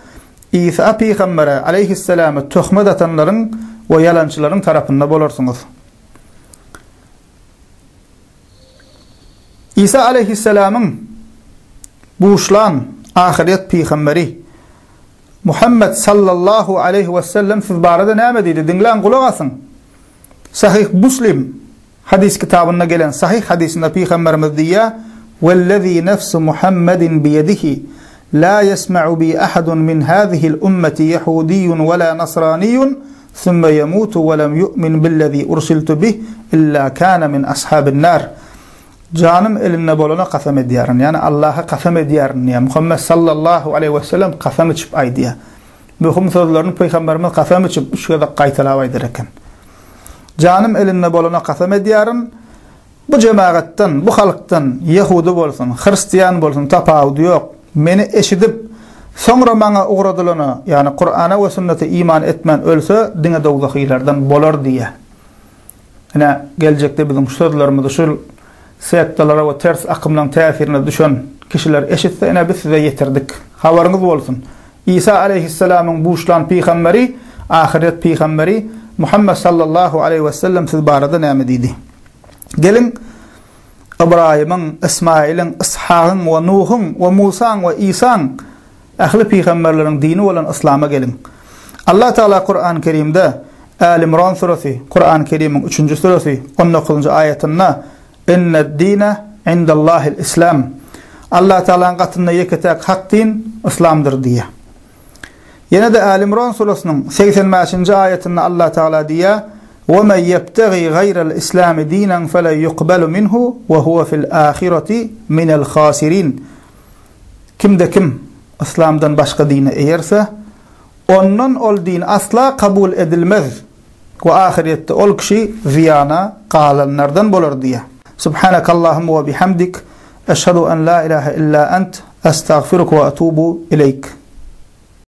Speaker 1: Isa pygambere, aleýhissalama, töhmet atanlaryň we ýalançylaryň tarapynda bolarsyňyz. Isa aleýhissalamyň buşlan ahyret pygamberi Muhammet sallallahu aleýhi wesellem siz barada näme diýdi? Diňläň, gulak asyň. Sahyh Muslim. Hadys kitabynda gelen sahyh hadysynda Pygamberimiz diýýär, Wellezî nefsu Muhammedin biýedihi, lâ ýesme'u bi ahadun min hâzihil ummeti ýehudiýun we lâ nasraniýun, sümme ýemutu we lem ýu'min billezî ursiltu bih, illâ kâne min ashabin nâr. Janym elinde bolana kasam edýärin, ýagny Allaha kasam edýärin diýýär. Muhammet sallallahu aleýhi we sellem kasam içip aýdýar. Möhüm sözlerini Pygamberimiz kasam içip üç gezek gaýtalap aýdar eken. Janym elinde bolana kasam edýärin, bu jemagatdan, bu halkdan ýehudy bolsun, hristian bolsun tapawudy ýok, meni eşidip, soňra maňa ugradylana, ýagny Kurana we sünnete iman etmän ölse, diňe dowzahylardan bolar diýýär. Ine, geljekde biziň şu sözlerimizi şul sektalara we ters akymlaryň täsirine düşen kişiler eşitse, ine biz size ýetirdik. Habaryňyz bolsun. Isa aleýhissalamyň buşlan pygamberi, ahyret pygamberi Muhammet sallallahu aleýhi wesellem siz barada näme diýdi? Geliň, Ybraýymyň, Ysmaýylyň, Yshagyň we Nuhuň we Musaň we Isaň ähli pygamberleriň dini bolan yslama geliň. Allah Tagala Kur'an Kerimde Äl-Imran suresi, Kur'an Kerimiň üçünji suresi, on dokuzynjy aýatynda Inne-d-dine indallahil-islam. Allah Tagalaň gatynda ýeke-täk hak din yslamdyr diýýär. Ýene-de Äl-Imran surasynyň 85-nji aýatynda Allah Tagala diýýär, Ve men ýebtegi gaýral islami dinen fele ýukbalu minhu we huwe fil ahireti minel hasirin. Kimde kim yslamdan başga dine eýerse, ondan ol din asla kabul edilmez we ahyrýetde ol kişi zyýana galanlardan bolar diýýär. Subhanakallahumma we bihamdik, eşhedü en la ilahe illa ent, estagfiruke we etubu ileýk.